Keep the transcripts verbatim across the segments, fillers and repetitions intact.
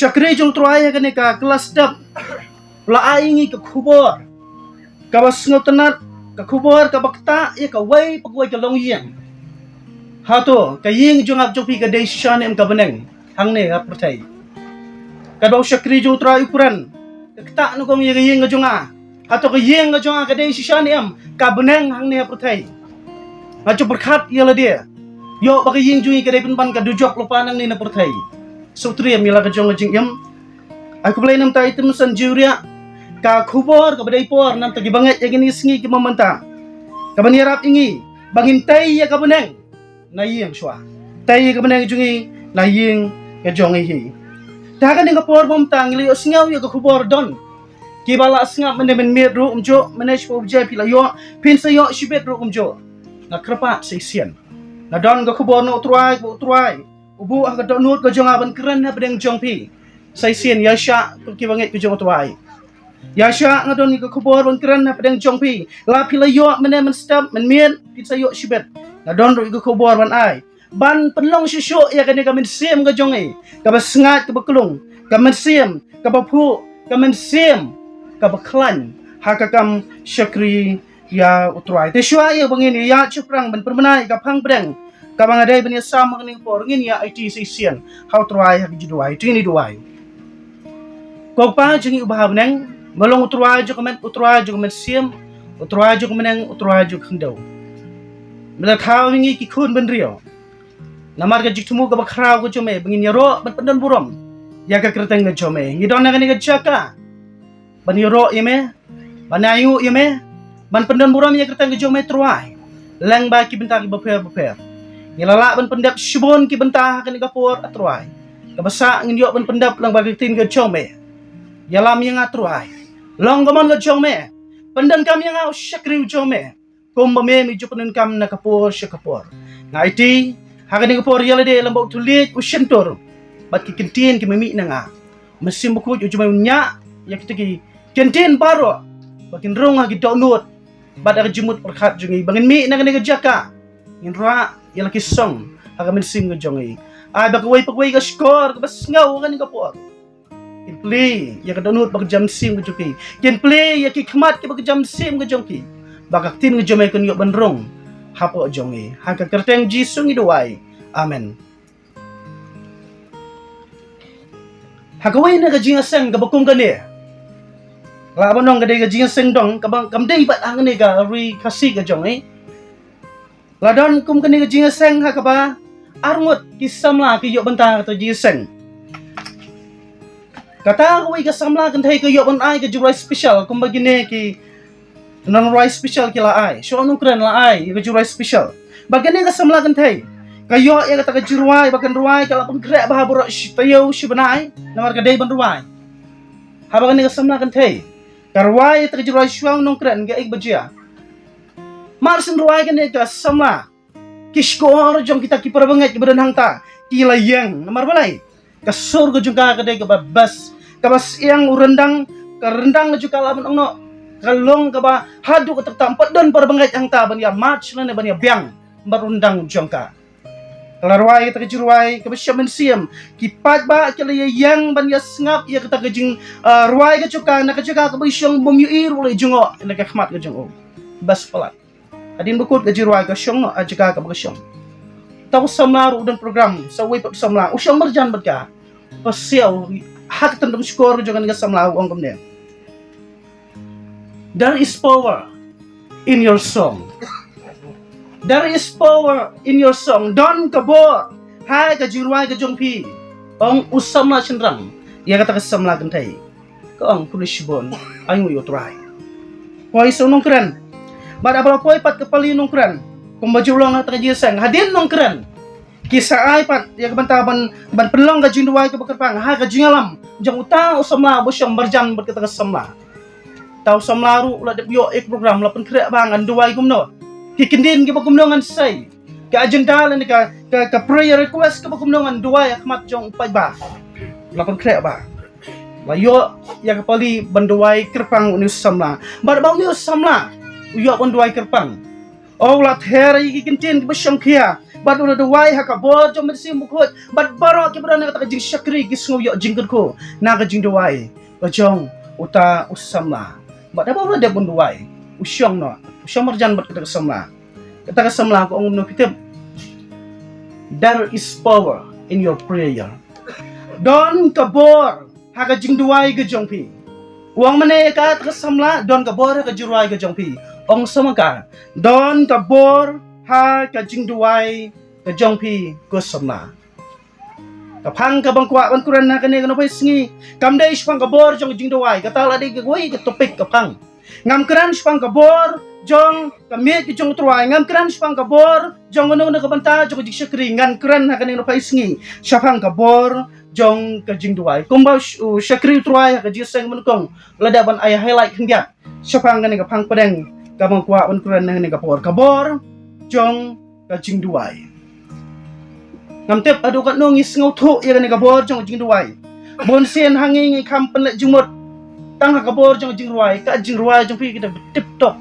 Shakri jong U Trai ha kane ka klas dap la ai ïa ngi ka khubor kaba sngewtynnat, ka khubor kaba ktah ïa kawei pa kawei ka longïing. Hato ka ïing jong nga jong phi ka dei shisha ne em ka bneng hangne ha pyrthei? Ka dei, shakri jong U Trai u kren, ka ktah nyngkong ïa ka ïing ka jong nga. Hato ka ïing ka jong nga ka dei shisha ne em ka bneng hangne ha pyrthei? Nga ju pyrkhat ïa lade, ïoh ba ka ïing jong ngi ka dei pynban ka dujok lypa nangne na pyrthei. Sngewtriem ïa la ka jong ka jingim. Ai khublei namar ïa i Timson Juria. Ka khubor kaba dei por namar ki bangeit ïa kine ki sngi kiba mynta, kaban ïarap ïa ngi ba ngin tei ïa ka bneng na ïing shuwa. Tei ïa ka bneng jong ngi na ïing ka jong ngi hi. Te ha kane ka por ba mynta ngi la ïohsngew ïa ka khubor, don kiba la sngap mynne mynmiet ruh kumjuh, mynne shiphew baje phi la ïoh, phin sa ïoh shibit ruh kumjuh. Nga kyrpad sa shisien, nga don ka khubor na U Trai, ba U Trai u buh ha ka dohnud ka jong nga ban kren hapdeng jong phi. Sa shisien ïa shah, ko ki bangeit ka jong U Trai. Ïa shah, nga don ïa ka khubor ban kren hapdeng jong phi. La phi la ïoh mynne mynstep mynmiet, phin sa ïoh shibit. Nga don ruh ïa ka khubor ban ai, ban pynlong shuh shuh ïa kane ka mynsiem ka jong ngi, kaba sngaid, kaba klung, ka mynsiem kaba phuh, ka mynsiem kaba khlaiñ ha ka kam shakri ïa U Trai. Te shuwa ïa ba ngin ïa shaphrang ban pynbna ïa ka phang pdeng kaba nga dei ban ïasam ha kane ka por, ngin ïa aiti sa shisien ha U Trai ha ka jingduwai. To ngin ïa duwai. Ko Kpa jong ngi uba ha bneng, me long U Trai jong ka met, U Trai jong ka mynsiem, U Trai jong ka bneng, U Trai jong ka khyndew. Me la thaw ïa ngi ki khun bynriew namar ka jingthmu kaba khraw ka jong me ba ngin ïaroh ban pyndon burom ïa ka kyrteng ka jong me. Ngi don ha kane ka jaka ban ïaroh ïa me, ban ainguh ïa me, ban pyndon burom ïa ka kyrteng ka jong me Trai, lyngba ki bynta kiba pher bapher. Ngi la lah ban pyndep shibun ki bynta ha kane ka por, A Trai. Kaba sah ngin ïoh ban pyndep lyngba ka ktien ka jong me. Ïalam ïa nga Trai, long ka mon ka jong me, pyndonkam ïa nga u shakri u jong me, kumba me me ju pyndonkam na ka por sha ka por. Nga aiti ha kane ka por ïa lade lyngba u thylliej, u shyntur bad ki ktien kiba mih na nga. Mynsiem Bakhuid u ju mih ñiah ïa kita ki ktien baroh ba kin rung ha ki dohnud bad ha ka jingmut pyrkhat jong ngi ba ngin mih na kane ka jaka, ngin rah ïa la ki song ha ka mynsiem ka jong ngi. Ai ba kawei pa kawei ka shkor kaba sngew ha kane ka por kin plie ïa ka dohnud bad ka jingmynsiem ka jong ki, kin plie ïa ki khmat kiba ka jingmynsiem ka jong ki, ba ka ktien ka jong me kan ïoh ban rung hapoh jong ngi. Ha ka kyrteng Jisu ngi duwai. Amen. Ha kawei na ka jingïaseng kaba kum kane, lah ban ong ka dei ka jingïaseng dong kaba kam dei bad hangne ka Ri Khasi ka jong ngi. La don kum kane ka jingïaseng ha kaba arngut ki samla ki ïoh bynta ha kata ka jingïaseng. Kata kawei ka samla kynthei ka ïoh ban ai ka jingrwai special, kumba kine ki nongrwai special ki la ai. Shuwa u nongkren la ai ïa ka jingrwai special. Bad kane ka samla kynthei ka ïoh ïa kata ka jingrwai ba kan rwai, ka la pynkhreh bha baroh shi taïew shi bnai namar ka dei ban rwai. Haba kane ka samla kynthei ka rwai ïa kata ka jingrwai, shuwa u nongkren ka ïa ka ba jia. Mar shen rwai kane ka samla, ki shkor jong kita ki para bangeit kiba don hangta ki la ïeng. Namar balei? Ka sur ka jong ka ka dei kaba best, kaba syiang, u ryndang, ka ryndang ka jong ka lah ban ong noh, ka long kaba haduh katta katta, ym pat don para bangeit hangta ban ïa match lane ban ïa biang bad u ryndang jong ka. Ka la rwai kata ka jingrwai kaba sngewsih mynsiem. Ki paidbah ki la ïa ïeng ban ïa sngap ïa kata ka jing, ah, rwai ka jong ka na ka jaka kaba i shong, bym ïohi ruh la i jngoh na ka khmat ka jong u. Best palat. Hadien ba kut ka jingrwai ka shong noh ha jaka kaba ka shong. Uta u samla ruh u don program, sa uwei pat u samla u shong marjan bad ka. Pasiaw, ha ka tyndong shkor jong kane ka samla u ong kumne: "There is power in your song. There is power in your song. Don ka bor ha ka jingrwai ka jong phi," ong u samla shynrang ïa kata ka samla kynthei. Ka ong, "Khublei shibun, ainguh ïa U Trai." Poi sa u nongkren. Bad haba la poi pat ka pali u nongkren, kumba ju long ha kata ka jingïaseng, hadien nongkren ki sa ai pat ïa ka bynta ban, ban pynlong ka jingduwai kaba kyrpang ha ka jingïalam jong uta u samla ba u shong marjan bad kata ka samla. Uta u samla ruh u la dep ïoh ïa ka program, la pynkhreh ba ngan duwai kumno, ki kyntien kiba kumno ngan sei, ka agenda lane ka, ka, ka prayer request kaba kumno ngan duwai ha khmat jong u paidbah. La pynkhreh ba la ïoh ïa ka pali ban duwai kyrpang une u samla. Bad ba une u samla u ïoh ban duwai kyrpang, u la ther ïa ki kyntien kiba shongkhia, bad u la duwai ha ka bor jong u Mynsiem Bakhuid, bad baroh kiba don ha kata ka jingshakri ki sngew ïoh jingkyrkhu na ka jingduwai ka jong uta u samla. Bad haba u la dep ban duwai, u shong noh, u shong marjan bad kata ka samla. Kata ka samla ka ong kumno phi tip? There is power in your prayer. Don ka bor ha ka jingduwai ka jong phi. U ong mynne ïa kata ka samla, don ka bor ha ka jingduwai ka jong phi. Ong sa ma ka, don ka bor ha ka jingduwai ka jong phi ko samla. Ka phang kaba nga kwah ban kren ha kane ka nongpynsngi kam dei shaphang ka bor jong ka jingduwai, kata la dei kawei ka topic ka phang. Ngam kren shaphang ka bor jong ka miej ka jong u trai, ngam kren shaphang ka bor jong kano kano ka bynta jong ka jingshakri, ngan kren ha kane ka nongpynsngi shaphang ka bor jong ka jingduwai. Kumba u sh-, u shakri u trai ha ka jingseng mynnyngkong, la dep ban ai highlight khyndiat shaphang kane ka phang pdeng kaba nga kwah ban kren ha kane ka por, ka bor jong ka jingduwai. Ngam tip haduh katno ngi sngewthuh ïa kane ka bor jong ka jingduwai. Bun sien ha ngi ngi kham pynleit jingmut tang ha ka bor jong ka jingduwai, ka jingrwai jong phi kita tip top.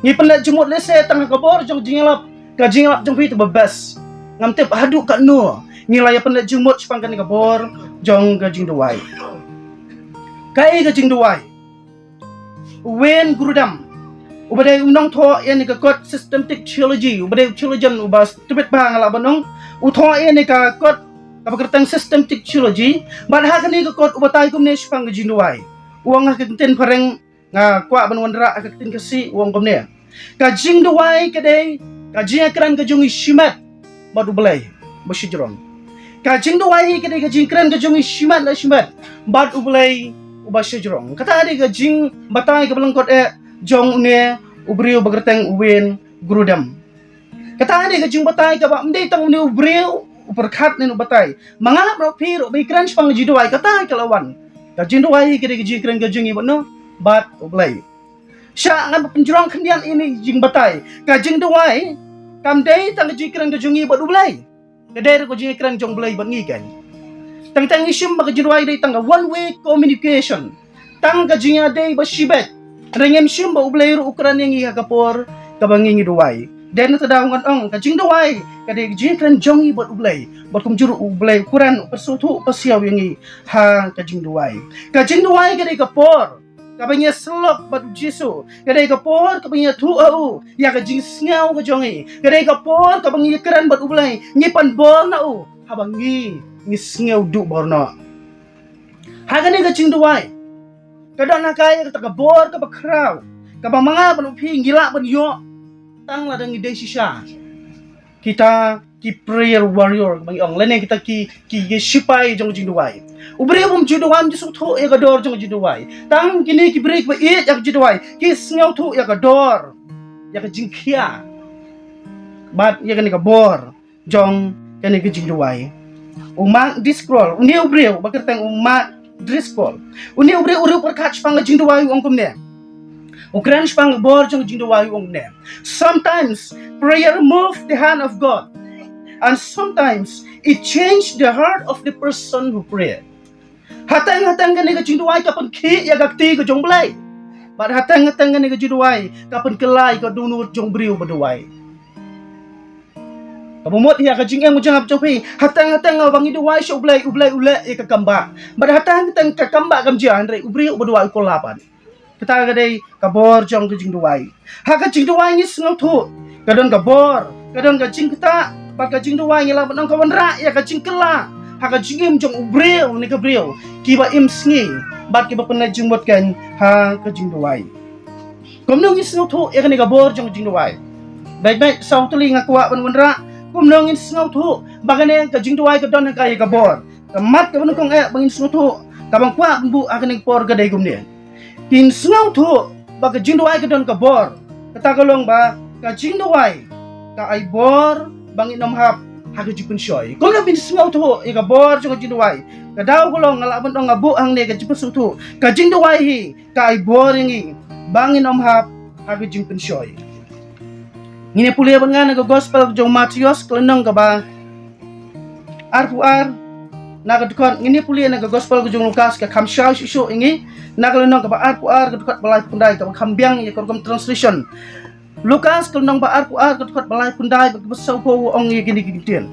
Ngi pynleit jingmut lehse tang ha ka bor jong ka jingïalap, ka jingïalap jong phi ta ba best. Ngam tip haduh katno ngi la ïa pynleit jingmut shaphang kane ka bor jong ka jingduwai. Kaei ka jingduwai? U Wayne Grudem, uba dei u nongthoh ïa kane ka kot Systematic Theology, uba dei u theologian uba stupid bha nga lah ban ong, u thoh ïa kane ka kot kaba kyrteng Systematic Theology. Bad ha kane ka kot u batai kumne shaphang ka jingduwai. U ong ha ka ktien phareng, nga kwah ban wanrah ha ka ktien Khasi, u ong kumne: Ka jingduwai ka dei ka jingïakren ka jong ngi shimet bad U Blei ba shajrong. Ka jingduwai hi ka dei ka jingïakren ka jong ngi shimet la shimet bad U Blei uba shajrong. Kata dei ka jingbatai kaba lyngkot eh jong une u briew ba kyrteng u Wayne Grudem. Kata dei ka jingbatai kaba ym dei tang une u briew u pyrkhat ne u batai. Ma nga bad phi ruh ba ngi kren shaphang ka jingduwai, kata ka la wan. Ka jingduwai hi ka dei ka jingïakren ka jong ngi bad no, bad U Blei. Sha ngan pynjrong khyndiat ïa kane ka jingbatai. Ka jingduwai kam dei tang ka jingkren ka jong ngi bad U Blei. Ka dei ruh ka jingkren jong U Blei bad ngi kan. Tang tang ngi shim ba ka jingduwai dei tang ka one way communication. Tang ka jingïadei ba shibit. Hynrei ngim shim ba U Blei ruh u kren ïa ngi ha ka por kaba ngi ngi duwai. Dei na kata ka daw ngan ong ka jingduwai ka dei ka jingkren jong ngi bad U Blei. Bad kumjuh ruh U Blei u kren, u pynsngewthuh, u pynsiaw ïa ngi ha ka jingduwai. Ka jingduwai ka dei ka por kaba ngi ïasyllok bad U Jisu. Ka dei ka por kaba ngi ïathuh ha u ïa ka jingsngew ka jong ngi. Ka dei ka por kaba ngi ïakren bad U Blei, ngi pan bor na u haba ngi, ngi sngew duh bor noh. Ha kane ka jingduwai ka don ha ka ïa kata ka bor kaba khraw, kaba ma nga bad phi ngi lah ban ïoh tang lada ngi dei shisha kita ki prayer warrior ba ngi ong, lane kita ki, ki, ki sipai jong jingduwai. U briew bym ju duwai ym ju sngewthuh ïa ka dor jong jingduwai. Tang kine ki briew kiba ïeit ïa ka jingduwai ki sngewthuh ïa ka dor, ïa ka jingkhia bad ïa kane ka bor jong kane ka jingduwai. U Mark Driscoll, une u briew ba kyrteng u Mark Driscoll, une u briew u riewpyrkhat shaphang ka jingduwai u ong kumne. U kren shaphang ka bor jong jingduwai u ong kumne: Sometimes prayer move the hand of God, and sometimes it change the heart of the person who pray. Hateng hateng kane ka jingduwai ka pynkhih ïa ka kti ka jong U Blei. Bad hateng hateng kane ka jingduwai ka pynkylla ïa ka dohnud jong u briew ba duwai. Kaba mut ïa ka jingim jong nga jong phi, hateng hateng ba ngi duwai sha U Blei, U Blei u leh ïa ka kam ba. Bad hateng hateng ka kam ba kam jia, hynrei u briew ba duwai u kylla pat. Kata ka dei ka bor jong ka jingduwai. Ha ka jingduwai ngi sngewthuh ka don ka bor, ka don ka jingktah, bad ka jingduwai ngi lah ban ong ka wanrah ïa ka jingkylla ha ka jingim jong u briew ne ka briew kiba im sngi bad kiba pynleit jingmut kan ha ka jingduwai. Kumno ngin sngewthuh ïa kane ka bor jong ka jingduwai? Beit beit, saw tylli nga kwah ban wanrah kumno ngin sngewthuh ba kane ka jingduwai ka don ha ka ïa ka bor. Ka mat kaba nyngkong eh ba ngin sngewthuh, kaba nga kwah ban buh ha kane ka por ka dei kumne. Ngin sngewthuh ba ka jingduwai ka don ka bor. Kata ka long ba ka jingduwai ka ai bor ba ngin ym hap ha ka jingpynshoi. Kumno ngin sngewthuh ïa ka bor jong ka jingduwai? Ka daw ka long nga lah ban ong nga buh hangne ka jingpynsngewthuh. Ka jingduwai hi ka ai bor ïa ngi ba ngin ym hap ha ka jingpynshoi. Ngin ïa pule bad nga na ka gospel ka jong u Mathaios ka lynnong kaba arphew ar, na ka dkhot, ngin ïa pule na ka gospel ka jong u Lukas, ka kham shaw shuh shuh ïa ngi, na ka lynnong kaba arphew ar, ka dkhot ba laiphew khyndai, kaba kham biang ïa ka rukom translation. Lukas ka lynnong ba arphew ar ka dkhot ba laiphew khyndai bad kaba sawphew u ong ïa kine ki ktien.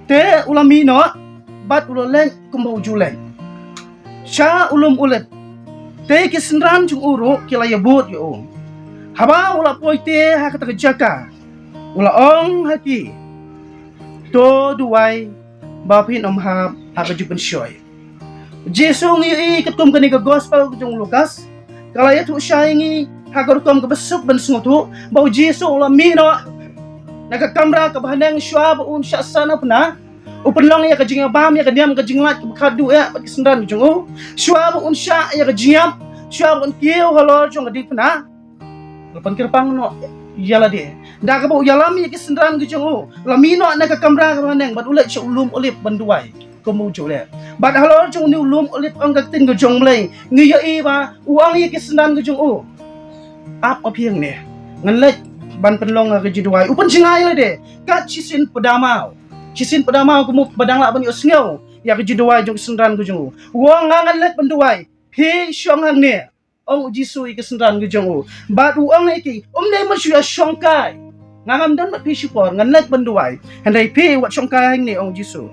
Te u la mih noh bad u la leit kumba u ju leit sha u lum Olib. Te ki synran jong u ruh ki la ïabud ïa u. Haba u la poi te ha kata ka jaka, u la ong ha ki, "To duwai ba phin ym hap ha ka jingpynshoi." Jisu, ngi ïohi katkum kane ka gospel jong u Lukas, ka la ïathuh shai ïa ngi ha ka rukom kaba suk ban sngewthuh ba u Jisu u la mih noh na ka kamra kaba haneng shuwa ba un shah san ha pna. U pynlong ïa ka jingïabam ïa ka niam ka jinglait kaba khadduh ïa bad ki synran jong u. Shuwa ba un shah ïa ka jingïap, shuwa ba un kiew halor jong ka diengphna, la pynkyrpang noh ïa lade. Da kaba u ïalam ïa ki synran ki jong u, la mih noh na ka kamra kaba haneng bad u leit sha u lum Olib ban duwai kum u ju leh. Bad halor jong une u lum Olib, ong ka ktien ka jong U Blei, ngi ïohi ba u ong ïa ki synran ki jong u, "Ap ma phi hangne, ngan leit ban pynlong ha ka jingduwai." U pynjngai lade kat shisien pdamaw. Shisien pdamaw kumno ba dang lah ban ïohsngew ïa ka jingduwai jong ki synran ki jong u. U ong, "Nga ngan leit ban duwai, phi shong hangne," ong u Jisu ïa ki synran ki jong u. Bad u ong ïa ki, "Ym dei ban shu ïa shongkai. Nga ngam don bad phi shipor, ngan leit ban duwai. Hynrei phi wat shongkai hangne," ong u Jisu.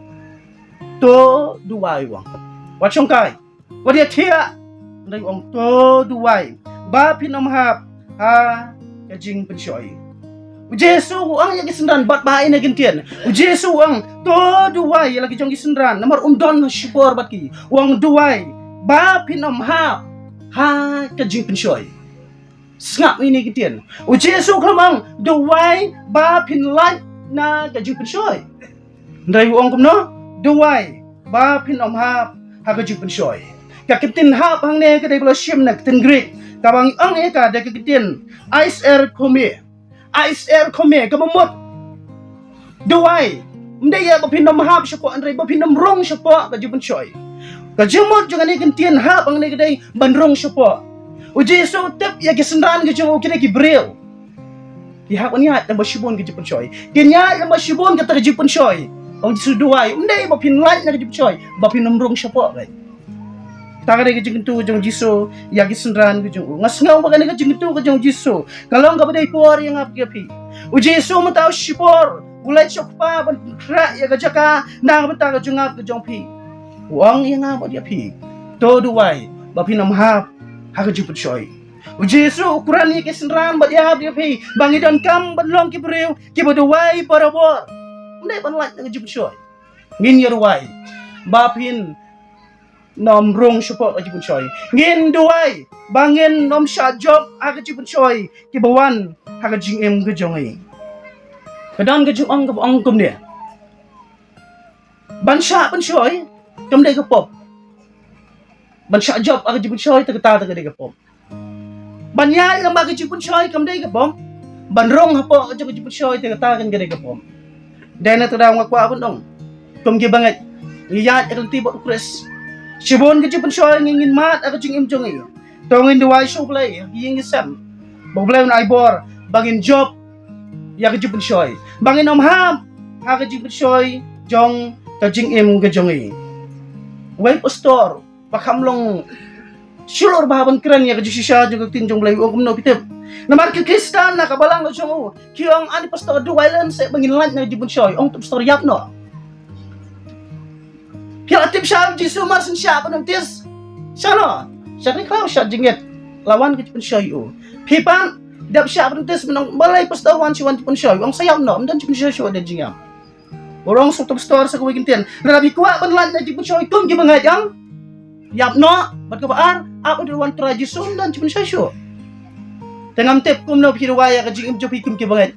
"To duwai," u ong. "Wat shongkai. Wat ïa thiah." Hynrei u ong, "To duwai ba phin ym hap ha ka jingpynshoi." U Jisu u ong ïa ki synran bad ba ïa kine ki ktien. U Jisu u ong, "To duwai," ïa la ki jong ki synran, namar um don shipor bad ki. U ong, "Duwai ba phin ym hap ha ka jingpynshoi." Sngap ïa kine ki ktien. U Jisu u khlem ong, "Duwai ba phin lait na ka jingpynshoi." Hynrei u ong kumno? "Duwai ba phin ym hap ha ka jingpynshoi." Ka ktien hap hangne ka dei ba la shim na ka ktien Greek kaba ngi ong ïa ka da ka ktien aiserchomai. Aiserchomai kaba mut, duwai ym dei ïa ba phin ym hap shapoh, hynrei ba phin ym rung shapoh ka jingpynshoi. Ka jingmut jong kane ka ktien hap hangne ka dei ban rung shapoh. U Jisu u tip ïa ki synran ki jong u ki dei ki briew, ki hap ban ïaid lem bad shibun ka jingpynshoi. Kin ïaid lem bad shibun kata ka jingpynshoi. Ong Jisu, "Duwai ym dei ba phin lait na ka jingpynshoi, ba phin ym rung shapoh." Kata ka dei ka jingkyntu ka jong u Jisu ïa ki synran ka jong u. Nga sngew ba kane ka jingkyntu ka jong u Jisu ka long kaba dei por ïa nga bad ïa phi. U Jisu mynta u shipor u leit sha u Kpa ban pynkhreh ïa ka jaka na ka bynta ka jingngap ka jong phi. U ong ïa nga bad ïa phi, "To duwai ba phin ym hap ha ka jingpynshoi." U Jisu u kren ïa ki synran bad ïa nga bad ïa phi ba ngi donkam ban long ki briew kiba duwai barabor. Ym dei ban lait na ka jingpynshoi. Ngin ïa duwai ba phin nym rung shapoh ka jingpynshoi. Ngin duwai ba ngin nym shah jop ha ka jingpynshoi kiba wan ha ka jingim ka jong ngi. Ka don ka jingong kaba ong kumne, ban shah pynshoi kam dei ka pop. Ban shah jop ha ka jingpynshoi te kata te ka dei ka pop. Ban ïaid lem bad ka jingpynshoi kam dei ka pop. Ban rung hapoh ka jingpynshoi te kata kan ka dei ka pop. Dei na kata ka daw nga kwah ban ong, kum ki bangeit, ngi ïaid ha ka lynti bad u Khrist. Shibun ka jingpynshoi ngi ngin mad ha ka jingim jong ngi. To ngin duwai sha u Blei ha ka ïing ka sem ba u Blei un ai bor ba ngin jop ïa ka jingpynshoi, ba ngin nym hap ha ka jingpynshoi jong ka jingim ka jong ngi. Wei pastor ba kham long shlur bha ban kren ïa ka jingshisha jong ka ktien jong u Blei, u ong kumno phi tip? Namar ki Khristan na ka balang ka jong u ki ong, "Ani pastor, duwai lem seh ba ngin lait na ka jingpynshoi." Ong, "To pastor, ïap noh." Phi la tip sha u Jisu mar syn shah baptis? Sha noh. Sha ri khlaw sha jingit la wan ka jingpynshoi u. Phi pat dep shah baptis, mynta ong, "Balei pastor, wan shuh wan jingpynshoi?" Ong, "Sa ïap noh, ym don jingpynshoi shuh, don jingïap." U ong suk, "To pastor, sa kawei ka ktien, lada phi kwah ban lait na jingpynshoi kum ki bangeit, ïap noh bad kaba ar, ap haduh wan u Trai Jisu, ym don jingpynshoi shuh." Te ngam tip kumno phi duwai ïa ka jingim jong phi kum ki bangeit.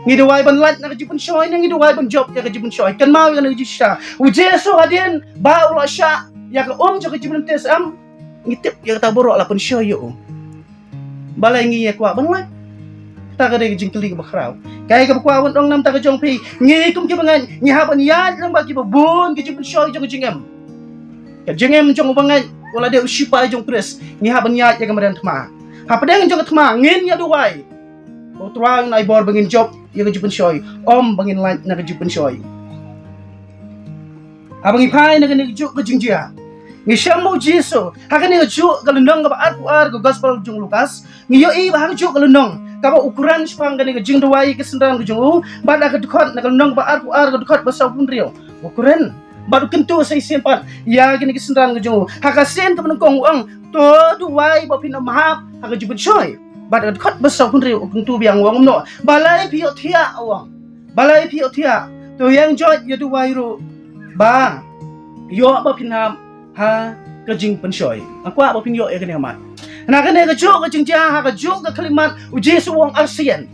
Ngi duwai ban lait na ka jingpynshoi ne ngi duwai ban jop ïa ka jingpynshoi? Kynmaw ïa kane ka jingshisha. U Jisu hadien ba u la shah ïa ka um jong ka jingpynbaptis, em, ngi tip ïa kata baroh la pynshoi ïa u. Balei ngi ïa kwah ban lait? Kata ka dei ka jingkylli kaba khraw. Kaei kaba kwah ban ong na ka bynta ka jong phi, ngi kum ki bangeit ngi hap ban ïaid lem bad kiba bun ka jingpynshoi jong ka jingim. Ka jingim jong u bangeit u la dei u sipai jong u Khrist, ngi hap ban ïaid ïa ka madan thma. Hapdeng jong ka thma ngin ïa duwai ba u Trai un ai bor ba ngin jop ïa ka jingpynshoi, ym ba ngin lait na ka jingpynshoi. Haba ngi phai na kane ka juh ka jingjia, ngi shem ba u Jisu ha kane ka juh ka lynnong kaba arphew ar ka Gospel jong u Lukas, ngi ïohi ba ha ka juh ka lynnong kaba u kren shaphang kane ka jingduwai ïa ki synran ka jong u, bad ha ka dkhot, na ka lynnong ba arphew ar, ka dkhot ba sawphew hynriew, u kren bad u kyntu sa shisien pat ïa kine ki synran ka jong u. Ha ka sien kaba nyngkong u ong, to duwai ba phin ym hap ha ka jingpynshoi. Bad ha ka dkhot ba sawphew hynriew u kyntu biang u ong kumno, balei phi ïohthiah, u ong. Balei phi ïohthiah? To ïeng joit, ïa duwai ruh ba ïoh ba phin hap ha ka jingpynshoi. Nga kwah ba phin ïoh ïa kane ka mat. Na kane kajuh ka jingjia, ha kajuh ka khyllipmat, u Jisu u ong arsien.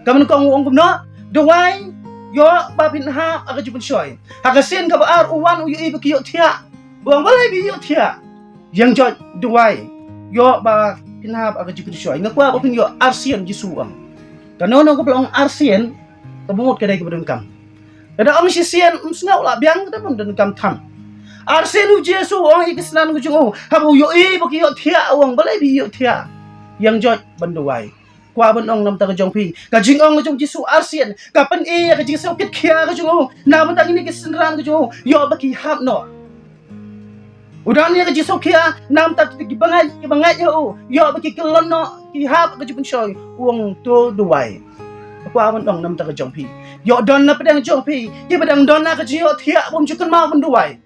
Kaba nyngkong u ong kumno, duwai ïoh ba phin hap ha ka jingpynshoi. Ha ka sien kaba ar u wan, u ïohi ba ki ïohthiah. U ong, balei phi ïohthiah? Ïeng joit, duwai ïoh ba phin hap ha ka jingpynshoi. Nga kwah ba phin ïoh arsien, Jisu u ong. Kano kano kaba la ong arsien, kaba mut ka dei kaba donkam. Lada ong shisien, ym sngew la biang, ka dei ban donkam tam. Arsien u Jisu u ong ïa ki synran ka jong u, haba u ïohi ba ki ïohthiah, u ong, balei phi ïohthiah? Ïeng joit ban duwai. Kwah ban ong na ka bynta ka jong phi, ka jingong ka jong u Jisu arsien ka pyni ïa ka jingsngewkhia ka jong u na ka bynta kine ki synran ka jong u, ïoh ba ki hap noh. U don ïa ka jingsngewkhia na ka bynta ki bangeit, ki bangeit ïa u, ïoh ba ki kyllon noh, ki hap ha ka jingpynshoi. U ong, to duwai. Kwah ban ong na ka bynta ka jong phi, ïoh don na pdeng jong phi kiba dang don ha ka jingïohthiah, bym ju kynmaw ban duwai.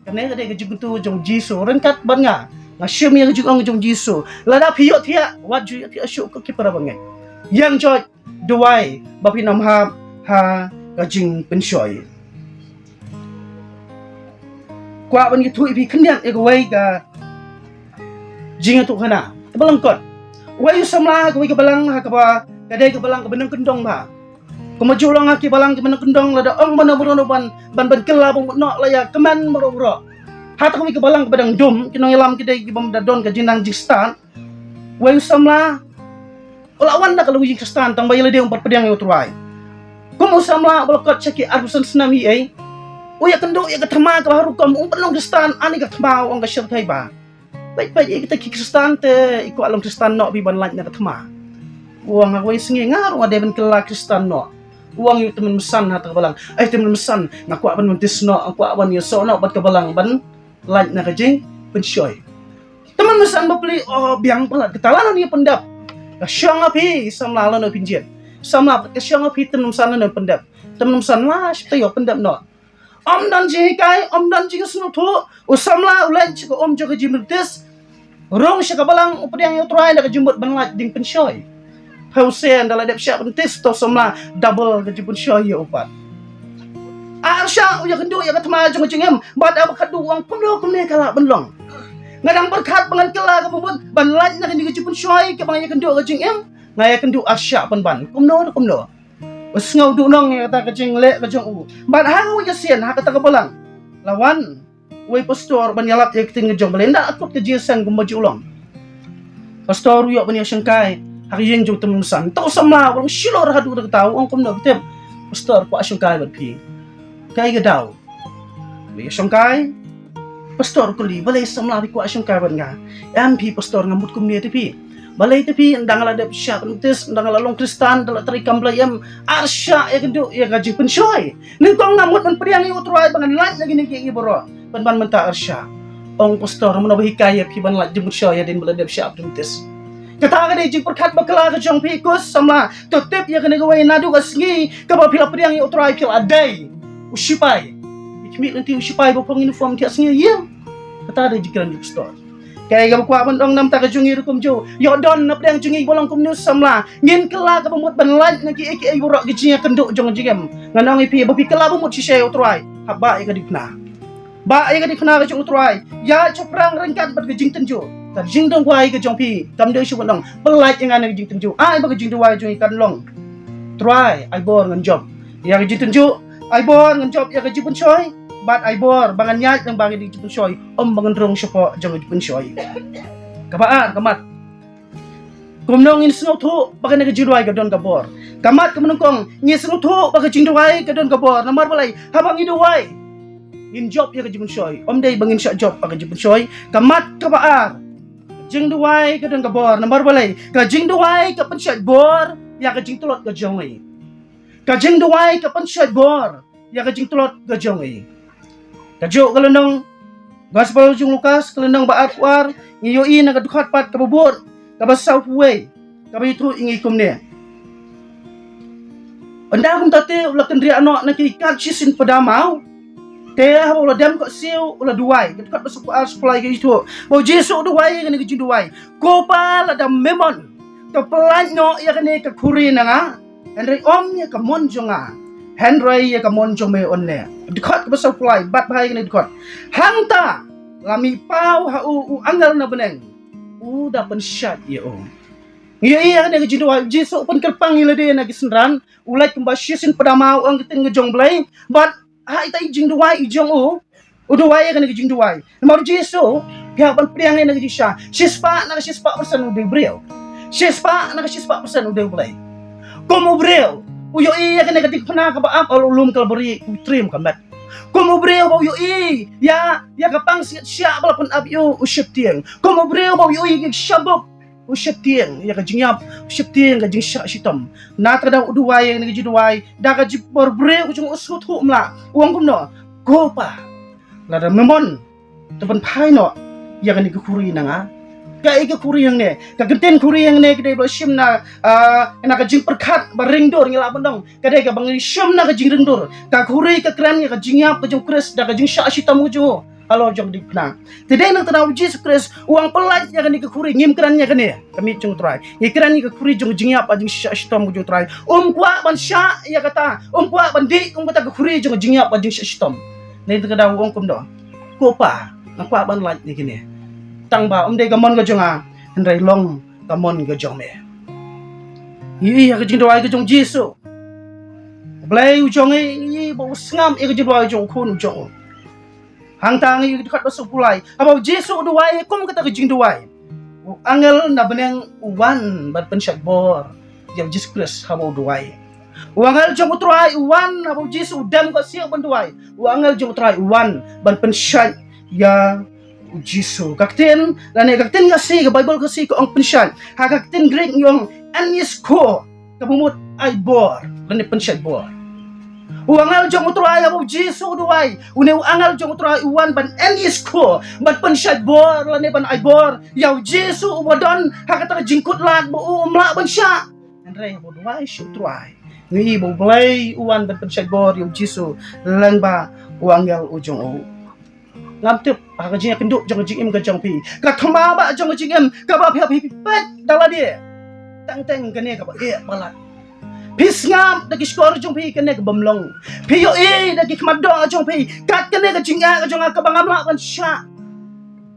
Kane ka dei ka jingkyntu jong u Jisu ryngkat bad nga. Nga shim ïa ka jingong jong u Jisu, lada phi ïohthiah, wat ju ïohthiah shuh, ko ki para bangeit. Ïeng joit, duwai ba phin ym hap ha ka jingpynshoi. Kwah ban ïathuh ïa phi khyndiat ïa kawei ka jingïathuhkhana kaba lyngkot. Uwei u samla ha kawei ka balang, ha kaba ka dei ka balang kaba nongkyndong bha. Kumjuh long ha ki balang kiba nongkyndong, lada ong mano mano ban, ban, ban kylla, ba mut noh la ïa kmen baroh baroh. Hata kawei ka balang kaba dang dum, ki nongïalam ki dei kiba ym da don ka jingnang jingstad. Uwei u samla u la wan na ka longïing Khristan, tang ba ïa lade um pat pdiang ïa u Trai. Kum u samla uba la kot sha ki arphew san snem hi ei, u ïakynduh ïa ka thma kaba har rukom, um pat long Khristan, ani ka thma, u ong ka shyrkhei ba, peit peit, ïa kita ki Khristan te, i kwah long Khristan noh phi ban lait na ka thma. U ong, ha kawei sngi nga ruh nga dei ban kylla Khristan noh. U ong ïa u tymmen basan hata ka balang, ai tymmen basan, nga kwah ban baptis noh, nga kwah ban ïasoh noh bad ka balang ban lait na ka jingpynshoi. Tymmen basan bapli, o biang palat, kata lano ngi pyndep? Ka shong ha phi samla, lano phin jied? Samla, ka shong ha phi tymmen basan, lano phin pyndep? Tymmen basan, la shata ïoh pyndep noh. Ym don jinghikai, ym don jingsngewthuh. U samla u leit sha ka um jong ka jingbaptis, rung sha ka balang, u pdiang ïa u Trai da ka jingmut ban lait jingpynshoi. Phew sien da la dep shah baptis, to samla, double ka jingpynshoi ïa u pat. Arshah u ïakynduh ïa ka thma jong ka jingim, bad haba khatduh u ong, kumno kumne ka lah ban long? Nga dang pyrkhat ba ngan kylla kaba mut ban lait na kane ka jingpynshoi kaba nga ïakynduh ka jingim, nga ïakynduh arshah pynban. Kumno da kumno? U sngew duhnong ïa kata ka jingleh ka jong u. Bad ha kawei ka sien, ha kata ka balang, la wan uwei pastor ban ïalap ïa ka ktien ka jong, balei ynda kut ka jingïaseng kumba ju long. Pastor u ïoh ban ïashongkai ha ka ïing jong u tymmen basan. To u samla u long shilor haduh katta, u ong, kumno, phi tip? Pastor, kwah shongkai bad phi. Kaei ka daw? Leit shongkai. Pastor u kylli, balei samla phi kwah shongkai bad nga? Em phi pastor, nga mut kumne te phi. Balei te phi, ynda nga la dep shah baptis, ynda nga la long Khristan, da la trei kam Blei, em, arshah ïakynduh ïa ka jingpynshoi. Nyngkong nga mut ban pdiang ïa u Trai ba ngan lait na kine kiei kiei baroh. Pynban mynta arshah. Ong pastor, mano ba hikai ïa phi ban lait jingpynshoi hadien ba la dep shah baptis? Kata ka dei jingpyrkhat bakla ka jong phi, ko samla. To tip ïa kane kawei, naduh ka sngi kaba phi la pdiang ïa u Trai phi la dei u sipai. Phi khmih lynti u sipai ba phong uniform thiah sngi ïing. Kata dei jingkren jong u pastor. Kaei kaba kwah ban ong na ka bynta ka jong ngi ruh kumjuh. Ïoh don na pdeng jong ngi ba long kumne u samla. Ngin kylla kaba mut ban lait na kiei kiei baroh ki jingïakynduh jong ka jingim. Ngan ong ïa phi, ba phi kylla ba mut shisha ïa u Trai, hap bah ïa ka diengphna. Bah ïa ka diengphna ka jong u Trai. Ïaid shaphrang ryngkat bad ka jingtynjuh. Ka jingduwai ka jong phi kam dei shuh ban ong, pynlait ïa nga na ka jingtynjuh. Ai ba ka jingduwai jong ngi kan long, Trai, ai bor ngan jop ïa ka jingtynjuh. Ai bor ngan jop ïa ka jingpynshoi. Bad ai bor ba ngan ïaid lyngba ka jingpynshoi, ym ba ngan rung shapoh jong ka jingpynshoi. Kaba ar, ka mat. Kumno ngin sngewthuh ba kane ka jingduwai ka don ka bor? Ka mat kaba nyngkong, ngin sngewthuh ba ka jingduwai ka don ka bor. Namar balei? Haba ngi duwai, ngin jop ïa ka jingpynshoi. Ym dei ba ngin shah jop ïa ka jingpynshoi. Ka mat kaba ar, jingduwai ka don ka bor. Namar balei? Ka jingduwai ka pynshait bor ïa ka jingtlot ka jong ngi. Ka jingduwai ka pynshait bor ïa ka jingtlot ka jong ngi. Kajuh ka lynnong Gospel jong u Lukas, ka lynnong ba arphew ar, ngi ïohi na ka dkhot pat kaba bud, kaba sawphew wei, kaba ïathuh ïa ngi kumne. Ynda kumta te u la kynriah noh na ki kat shisien pdamaw. Te haba u la dem koit siew u la duwai. Ka dkhot ba sawphew ar sawphew lai ka ïathuh ba u Jisu u duwai ïa kane ka jingduwai. Ko Pa, lada me mon, to pyllait noh ïa kane ka khuri na nga. Hynrei ym ïa ka mon jong nga, hynrei ïa ka mon jong me un leh. Dkhot kaba sawphew lai, bad bha ïa kane dkhot. Hangta la mih paw ha u u angel na bneng, u da pynshait ïa u. Ngi ïohi ïa kane ka jingduwai, u Jisu u pynkyrpang ïa lade na ki synran, u leit kumba shisien pdamaw, u ong ka ktien ka jong U Blei. Bad ha ita i jingduwai i jong u, u duwai ïa kane ka jingduwai. Namar u Jisu, phi hap ban pdiang ïa kane ka jingshisha. Shispah na ka shispah persen u dei u briew. Shispah na ka shispah persen u dei U Blei. Kum u briew, u ïohi ïa kane ka diengphna kaba ap ha u lum Kalbari, u triem ka met. Kum u briew ba u ïohi ïa, ïa ka pang siat shiah ba la pynap ïa u, u sheptieng. Kum u briew ba u ïohi ïa ka shabuk, u sheptieng ïa ka jingïap, u sheptieng ka jingshah shitom. Na kata ka daw u duwai ïa kane ka jingduwai da ka jingbor briew ka jong u sngewthuh, mla u ong kumno? Ko Pa, lada me mon, to pynphai noh ïa kane ka khuri na nga. Kaei ka khuri hangne? Ka kyntien khuri hangne ka dei ba la shim na, ah, na ka jingpyrkhat ba ringdur, ngi lah ban ong ka dei kaba ngi shim na ka jingringdur. Ka khuri ka kren ïa ka jingïap ka jong u Khrist da ka jingshah shitom ka jong u halor jong ka diengphna. Te dei na kata ka daw u Jisu Khrist u ong pyllait ïa kane ka khuri, ngim kren ïa kane ka miet jong u Trai. Ngi kren ïa ka khuri jong ka jingïap bad jingshah shitom ka jong u Trai. Um kwah ban shah ïa kata, um kwah ban dih kum kata ka khuri jong ka jingïap bad jingshah shitom. Dei na kata ka daw u ong kumno? Ko Pa, nga kwah ban lait ïa kine. Tang ba ym dei ka mon ka jong nga, hynrei long ka mon ka jong me. Ngi ïohi ha ka jingduwai ka jong u Jisu. U Blei u jong ngi, ngi ïohi ba u sngap ïa ka jingduwai jong u Khun u jong u. Hangta ngi ïohi ka dkhot ba sawphew lai, haba u Jisu u duwai kum kata ka jingduwai, u angel na bneng u wan ban pynshait bor ïa u Jisu Khrist haba u duwai. U angel jong u Trai u wan haba u Jisu u dem koit siew ban duwai. U angel jong u Trai u wan ban pynshait ïa u Jisu. Ka ktien, lane ka ktien Khasi, ka Baibl Khasi ka ong pynshait. Ha ka ktien Greek ngi ong aniskho, kaba mut ai bor lane pynshait bor. U angel jong u Trai haba u Jisu u duwai, une u angel jong u Trai u wan ban aniskho, ban pynshait bor lane ban ai bor ïa u Jisu uba don ha kata ka jingkut lad ba u ym lah ban shah. Hynrei haba u duwai sha u Trai, ngi ïohi ba U Blei u wan ban pynshait bor ïa u Jisu lyngba u angel u jong u. Ngam tip ha ka jingïakynduh jong ka jingim ka jong phi, ka thma ba jong ka jingim kaba phi hap phi peit da lade. Teng teng kane kaba eh palat. Phi sngap da ki shkor jong phi kane ka bym long. Phi ïohi da ki khmat doh jong phi kat kane ka jingeh ka jong nga kaba ngam lah ban shah.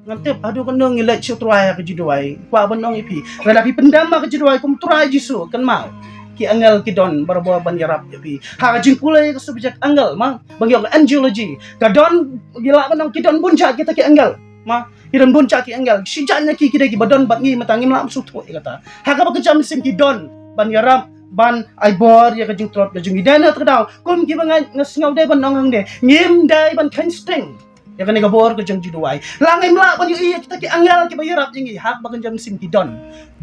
Ngam tip haduh katno ngi leit sha u Trai ha ka jingduwai. Kwah ban ong ïa phi, lada phi pyndem ha ka jingduwai kum u Trai Jisu, kynmaw, ki angel ki don barabor ban ïarap ïa phi. Ha ka jingpule ka subject angel, ma, ba ngi ong angelology, ka don, ngi lah ban ong ki don bun jait kita ki angel. Ma, ki don bun jait ki angel. Shi jait na ki ki dei kiba don bad ngi, mynta ngim lah ban sngewthuh ïa kata. Ha kaba kynja mynsiem ki don ban ïarap, ban ai bor ïa ka jingtlot ka jong ngi. Dei na kata ka daw, kum kiba nga, nga sngew dei ban ong hangne, ngim dei ban kheiñ sting ïa kane ka bor ka jong ka jingduwai. La ngim lah ban ïohi ïa kita ki angel kiba ïarap ïa ngi, ha kaba kynja mynsiem ki don.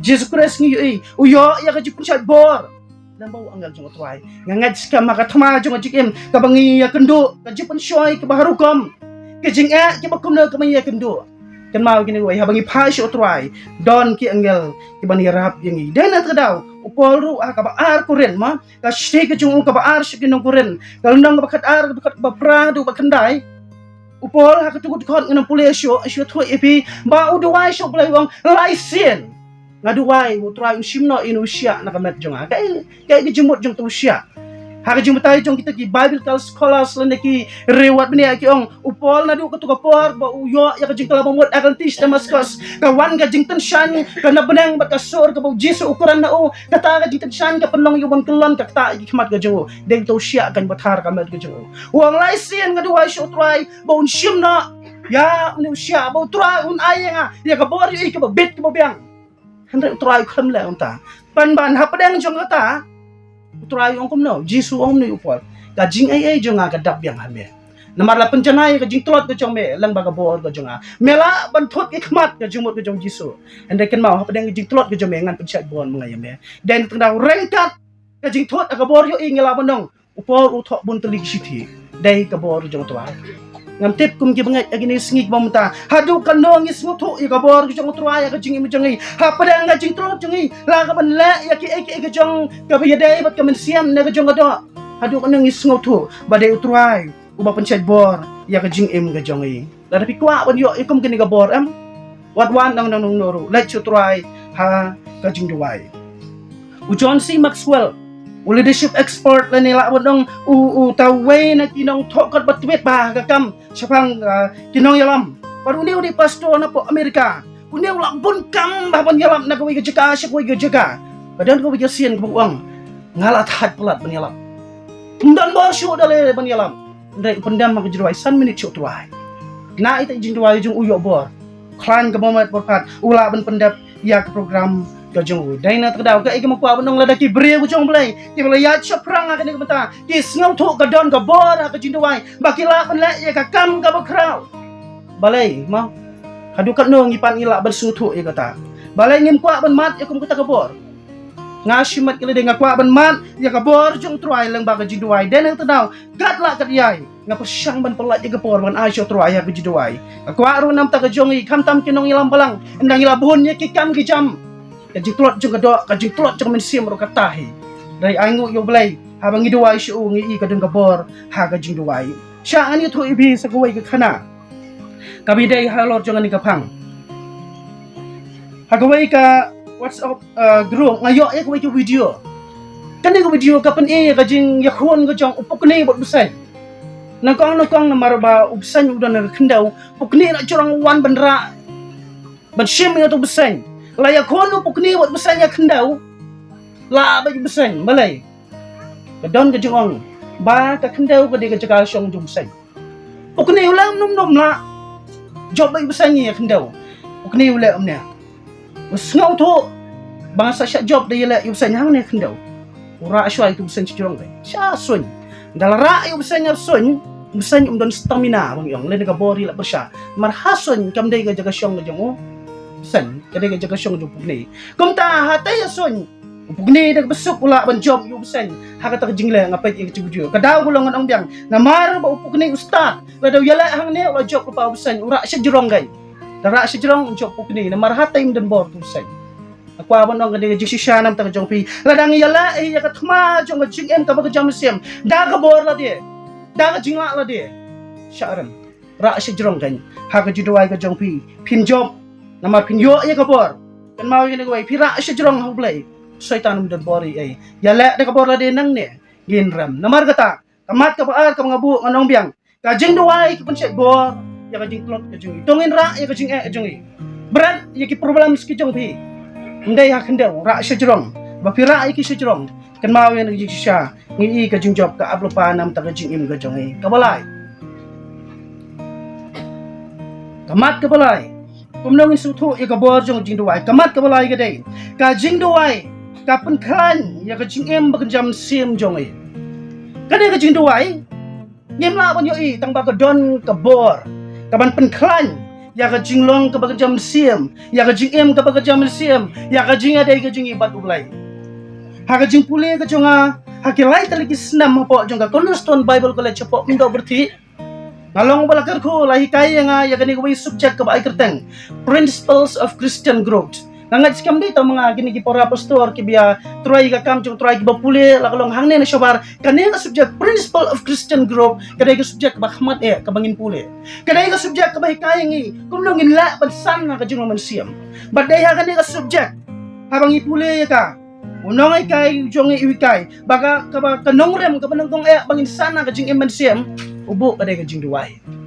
Jisu Khrist ngi ïohi u ïoh ïa ka jingpynshait bor lyngba u angel jong u Trai. Nga ngeit skhem ha ka thma jong ka jingim kaba ngi ïakynduh, ka jingpynshoi kaba har rukom, ka jingeh kaba kumno kaba ngi ïakynduh, kynmaw kine kiwei, haba ngi phai sha u Trai, don ki angel kiban ïarap ïa ngi. Dei na kata ka daw u Paul ruh ha kaba ar Korinth, ma, ka shithi ka jong u kaba ar sha ki nong Korinth, ka lynnong kaba khatar, ka dkhot kaba phra haduh ba khyndai. U Paul ha katu ka dkhot ngan ym pule shuh, shuh thuh ïa phi ba u duwai sha U Blei u ong, lai sien nga duwai ba u Trai un shim noh ïa une u shiah na ka met jong nga. Kaei, kaei ka jingmut jong uta u shiah? Ha ka jingbatai jong kita ki biblical scholars lane ki riwayat bniah ki ong, u Paul naduh katu ka por ba u ïoh ïa ka jingkylla ba mut ha ka lynti sha Damascus, ka wan ka jingtyngshaiñ ka na bneng bad ka sur kaba u Jisu u kren ha u. Kata ka jingtyngshaiñ ka pynlong ïa u ban kyllon ka ktah ïa ki khmat ka jong u. Dei uta u shiah kan batar ka met ka jong u. U ong, lai sien nga duwai sha u Trai ba un shim noh ïa une u shiah, ba u Trai un ai ïa nga ïa ka bor ïohi kaba bit kaba biang. Hynrei u Trai u khlem leh kumta. Pynban hapdeng jong kata, u Trai u ong kumno? Jisu u ong kumno ïa u Paul? Ka jingaiei jong nga ka dap biang ha me. Namar la pynjanai ïa ka jingtlot ka jong me lyngba ka bor ka jong nga. Me lah ban thut ki khmat ka jingmut ka jong u Jisu. Hynrei kynmaw, hapdeng ka jingtlot ka jong me ngan pynshait bor ma nga ïa me. Dei na kata ka daw ryngkat ka jingthut ha ka bor ïohi ngi lah ban ong, u Paul u thoh bun tylli ki shithi. Dei ka bor jong u Trai. Ngam tip kum ki bangeit ïa kine ki sngi ki bym mynta. Haduh katno ngi sngewthuh ïa ka bor ka jong U Trai ïa ka jingim jong ngi. Hapdeng ka jingtlot jong ngi la ka ban leh ïa kiei kiei ka jong kaba ïadei bad ka mynsiem ne ka jong ka doh. Haduh katno ngi sngewthuh ba dei U Trai uba pynshait bor ïa ka jingim ka jong ngi. Lada phi kwah ban ïoh ïa kum kane ka bor em, wat wan nang nang nang ruh, leit sha U Trai ha ka jingduwai. U John C Maxwell, u leadership expert lane lah ban ong u, uta uwei na ki nongthoh kot ba tbit bha ha ka kam shaphang, ah, ki nongïalam. Bad une u dei pastor napoh America. Une u lah bun kam bha ban ïalap na kawei ka jaka sha kawei ka jaka. Ka don kawei ka sien kaba u ong, nga la thait palat ban ïalap. Ym don bor shuh da lei ban ïalap. Hynrei u pyndem ha ka jingduwai san minit sha U Trai. Na ita i jingduwai jong u ïoh bor. Khlaiñ kaba met bor pat u lah ban pyndep ïa ka program ka jong u. Dei na kata ka daw kaei kaba nga kwah ban ong, lada ki briew ka jong U Blei kiba la ïaid shaphrang ha kane ka bynta ki sngewthuh ka don ka bor ha ka jingduwai ba ki lah ban leh ïa ka kam kaba khraw. Balei mo? Haduh katno ngi pat ngi lah ban sngewthuh ïa kata? Balei ngim kwah ban mad ïa kum kata ka bor? Nga shimet ïa lade, nga kwah ban mad ïa ka bor jong U Trai lyngba ka jingduwai. Dei na kata ka daw kat lah kat ïai nga pyrshang ban pyllait ïa ka por ban ai sha U Trai ha ka jingduwai. Nga kwah ruh namar ka jong ngi, khamtam ki nongïalam balang, ynda ngi la bun ïa ki kam ki jam, ka jingtlot jong ka doh, ka jingtlot jong ka mynsiem ruh ka tah hi. Hynrei ainguh ïa U Blei, haba ngi duwai sha u ngi i ka don ka bor ha ka jingduwai. Shah ngan ïathuh ïa phi sa kawei ka khana kaba ïadei halor jong kane ka phang. Ha kawei ka WhatsApp, uh, group nga ïoh ïa kawei ka video. Kane ka video ka pyni ïa ka jingïakhun ka jong u pukni bad u bseiñ. Nyngkong nyngkong namar ba u bseiñ u don ha ka khyndew, u pukni la jrong wan ban rah ban shim ïa utu u bseiñ. La ïakhun u pukni bad u bseiñ ha khyndew. La bad u bseiñ, balei? Ka don ka jingong ba ka khyndew ka dei ka jaka shong jong u bseiñ. U pukni u leh ym nym nym lah jop bad u bseiñ ha khyndew. U pukni u leh kumne. U sngewthuh ba nga sa shah jop da ïaleh ïa u bseiñ hangne ha khyndew. U rah shuwa ïa utu u bseiñ sha jrong, sha suiñ. Ynda la rah ïa u bseiñ ha suiñ, u bseiñ um don stamina, ba ngi ong, lane ka bor i la pyrshah. Namar ha suiñ kam dei ka jaka shong ka jong u bseiñ, ka dei ka jaka shong jong u pukni. Kumta hatei ha suiñ u pukni da kaba suk u lah ban jop ïa u bseiñ. Ha kata ka jingleh nga peit ïa ka video, ka daw ka long ngan ong biang, namar ba u pukni u stad, lada u ïaleh hangne u la jop lypa u bseiñ, u rah sha jrong kein. Da rah sha jrong u jop u pukni, namar hatei ym don bor utu u bseiñ. Nga kwah ban ong ka dei ka jingshisha namar kata ka jong phi. Lada ngi ïaleh ïa ka thma jong ka jingim kaba kynja mynsiem da ka bor lade, da ka jinglah lade, shah rem, rah sha jrong kein ha ka jingduwai ka jong phi. Phin jop namar phin ïoh ïa ka bor. Kynmaw ïa kane kawei, phi rah sha jrong ha U Blei, Soitan um don bor ei ei. Ïaleh da ka bor lade nangne ngin rem. Namar kata ka mat kaba ar kaba nga buh ngan ong biang, ka jingduwai ka pynshait bor ïa ka jingtlot ka jong ngi. To ngin rah ïa ka jingeh ka jong ngi. Bret ïa ki problems ki jong phi, ym dei ha khyndew, rah sha jrong. Ba phi rah ïa ki sha jrong, kynmaw ïa kane ka jingshisha, ngi i ka jingjop ka ap lypa namar kata ka jingim ka jong ngi. Kaba lai, ka mat kaba lai, kumno ngin sngewthuh ïa ka bor jong ka jingduwai? Ka mat kaba lai ka dei, ka jingduwai ka pynkhlaiñ ïa ka jingim ba kynja mynsiem jong ngi. Ka dei ka jingduwai, ngim lah ban ïohi tang ba ka don ka bor ka ban pynkhlaiñ ïa ka jinglong kaba kynja mynsiem, ïa ka jingim kaba kynja mynsiem, ïa ka jingïadei ka jong ngi bad U Blei. Ha ka jingpule ka jong nga ha ki lai tylli ki snem hapoh jong ka Cornerstone Bible College hapoh Mawdoh Pyrthei, nga long uba la kyrkhu, la hikai ïa nga ïa kane kawei subject kaba ai kyrteng Principles of Christian Growth. Nga ngeit skhem dei tang ma nga, kine ki para pastor kiba ïa trei ïa ka kam jong U Trai kiba pule la ka long hangne na shabar, kane ka subject Principle of Christian Growth ka dei ka subject kaba khmat eh kaba ngin pule. Ka dei ka subject kaba hikai ïa ngi kumno ngin leh ban san ha ka jinglong mynsiem. Bad dei ha kane ka subject, haba ngi pule ïa ka, u nonghikai jong ngi u hikai ba ka, kaba ka nongrim kaba nyngkong eh ba ngin san ha ka jingim mynsiem, u buh ka dei ka jingduwai.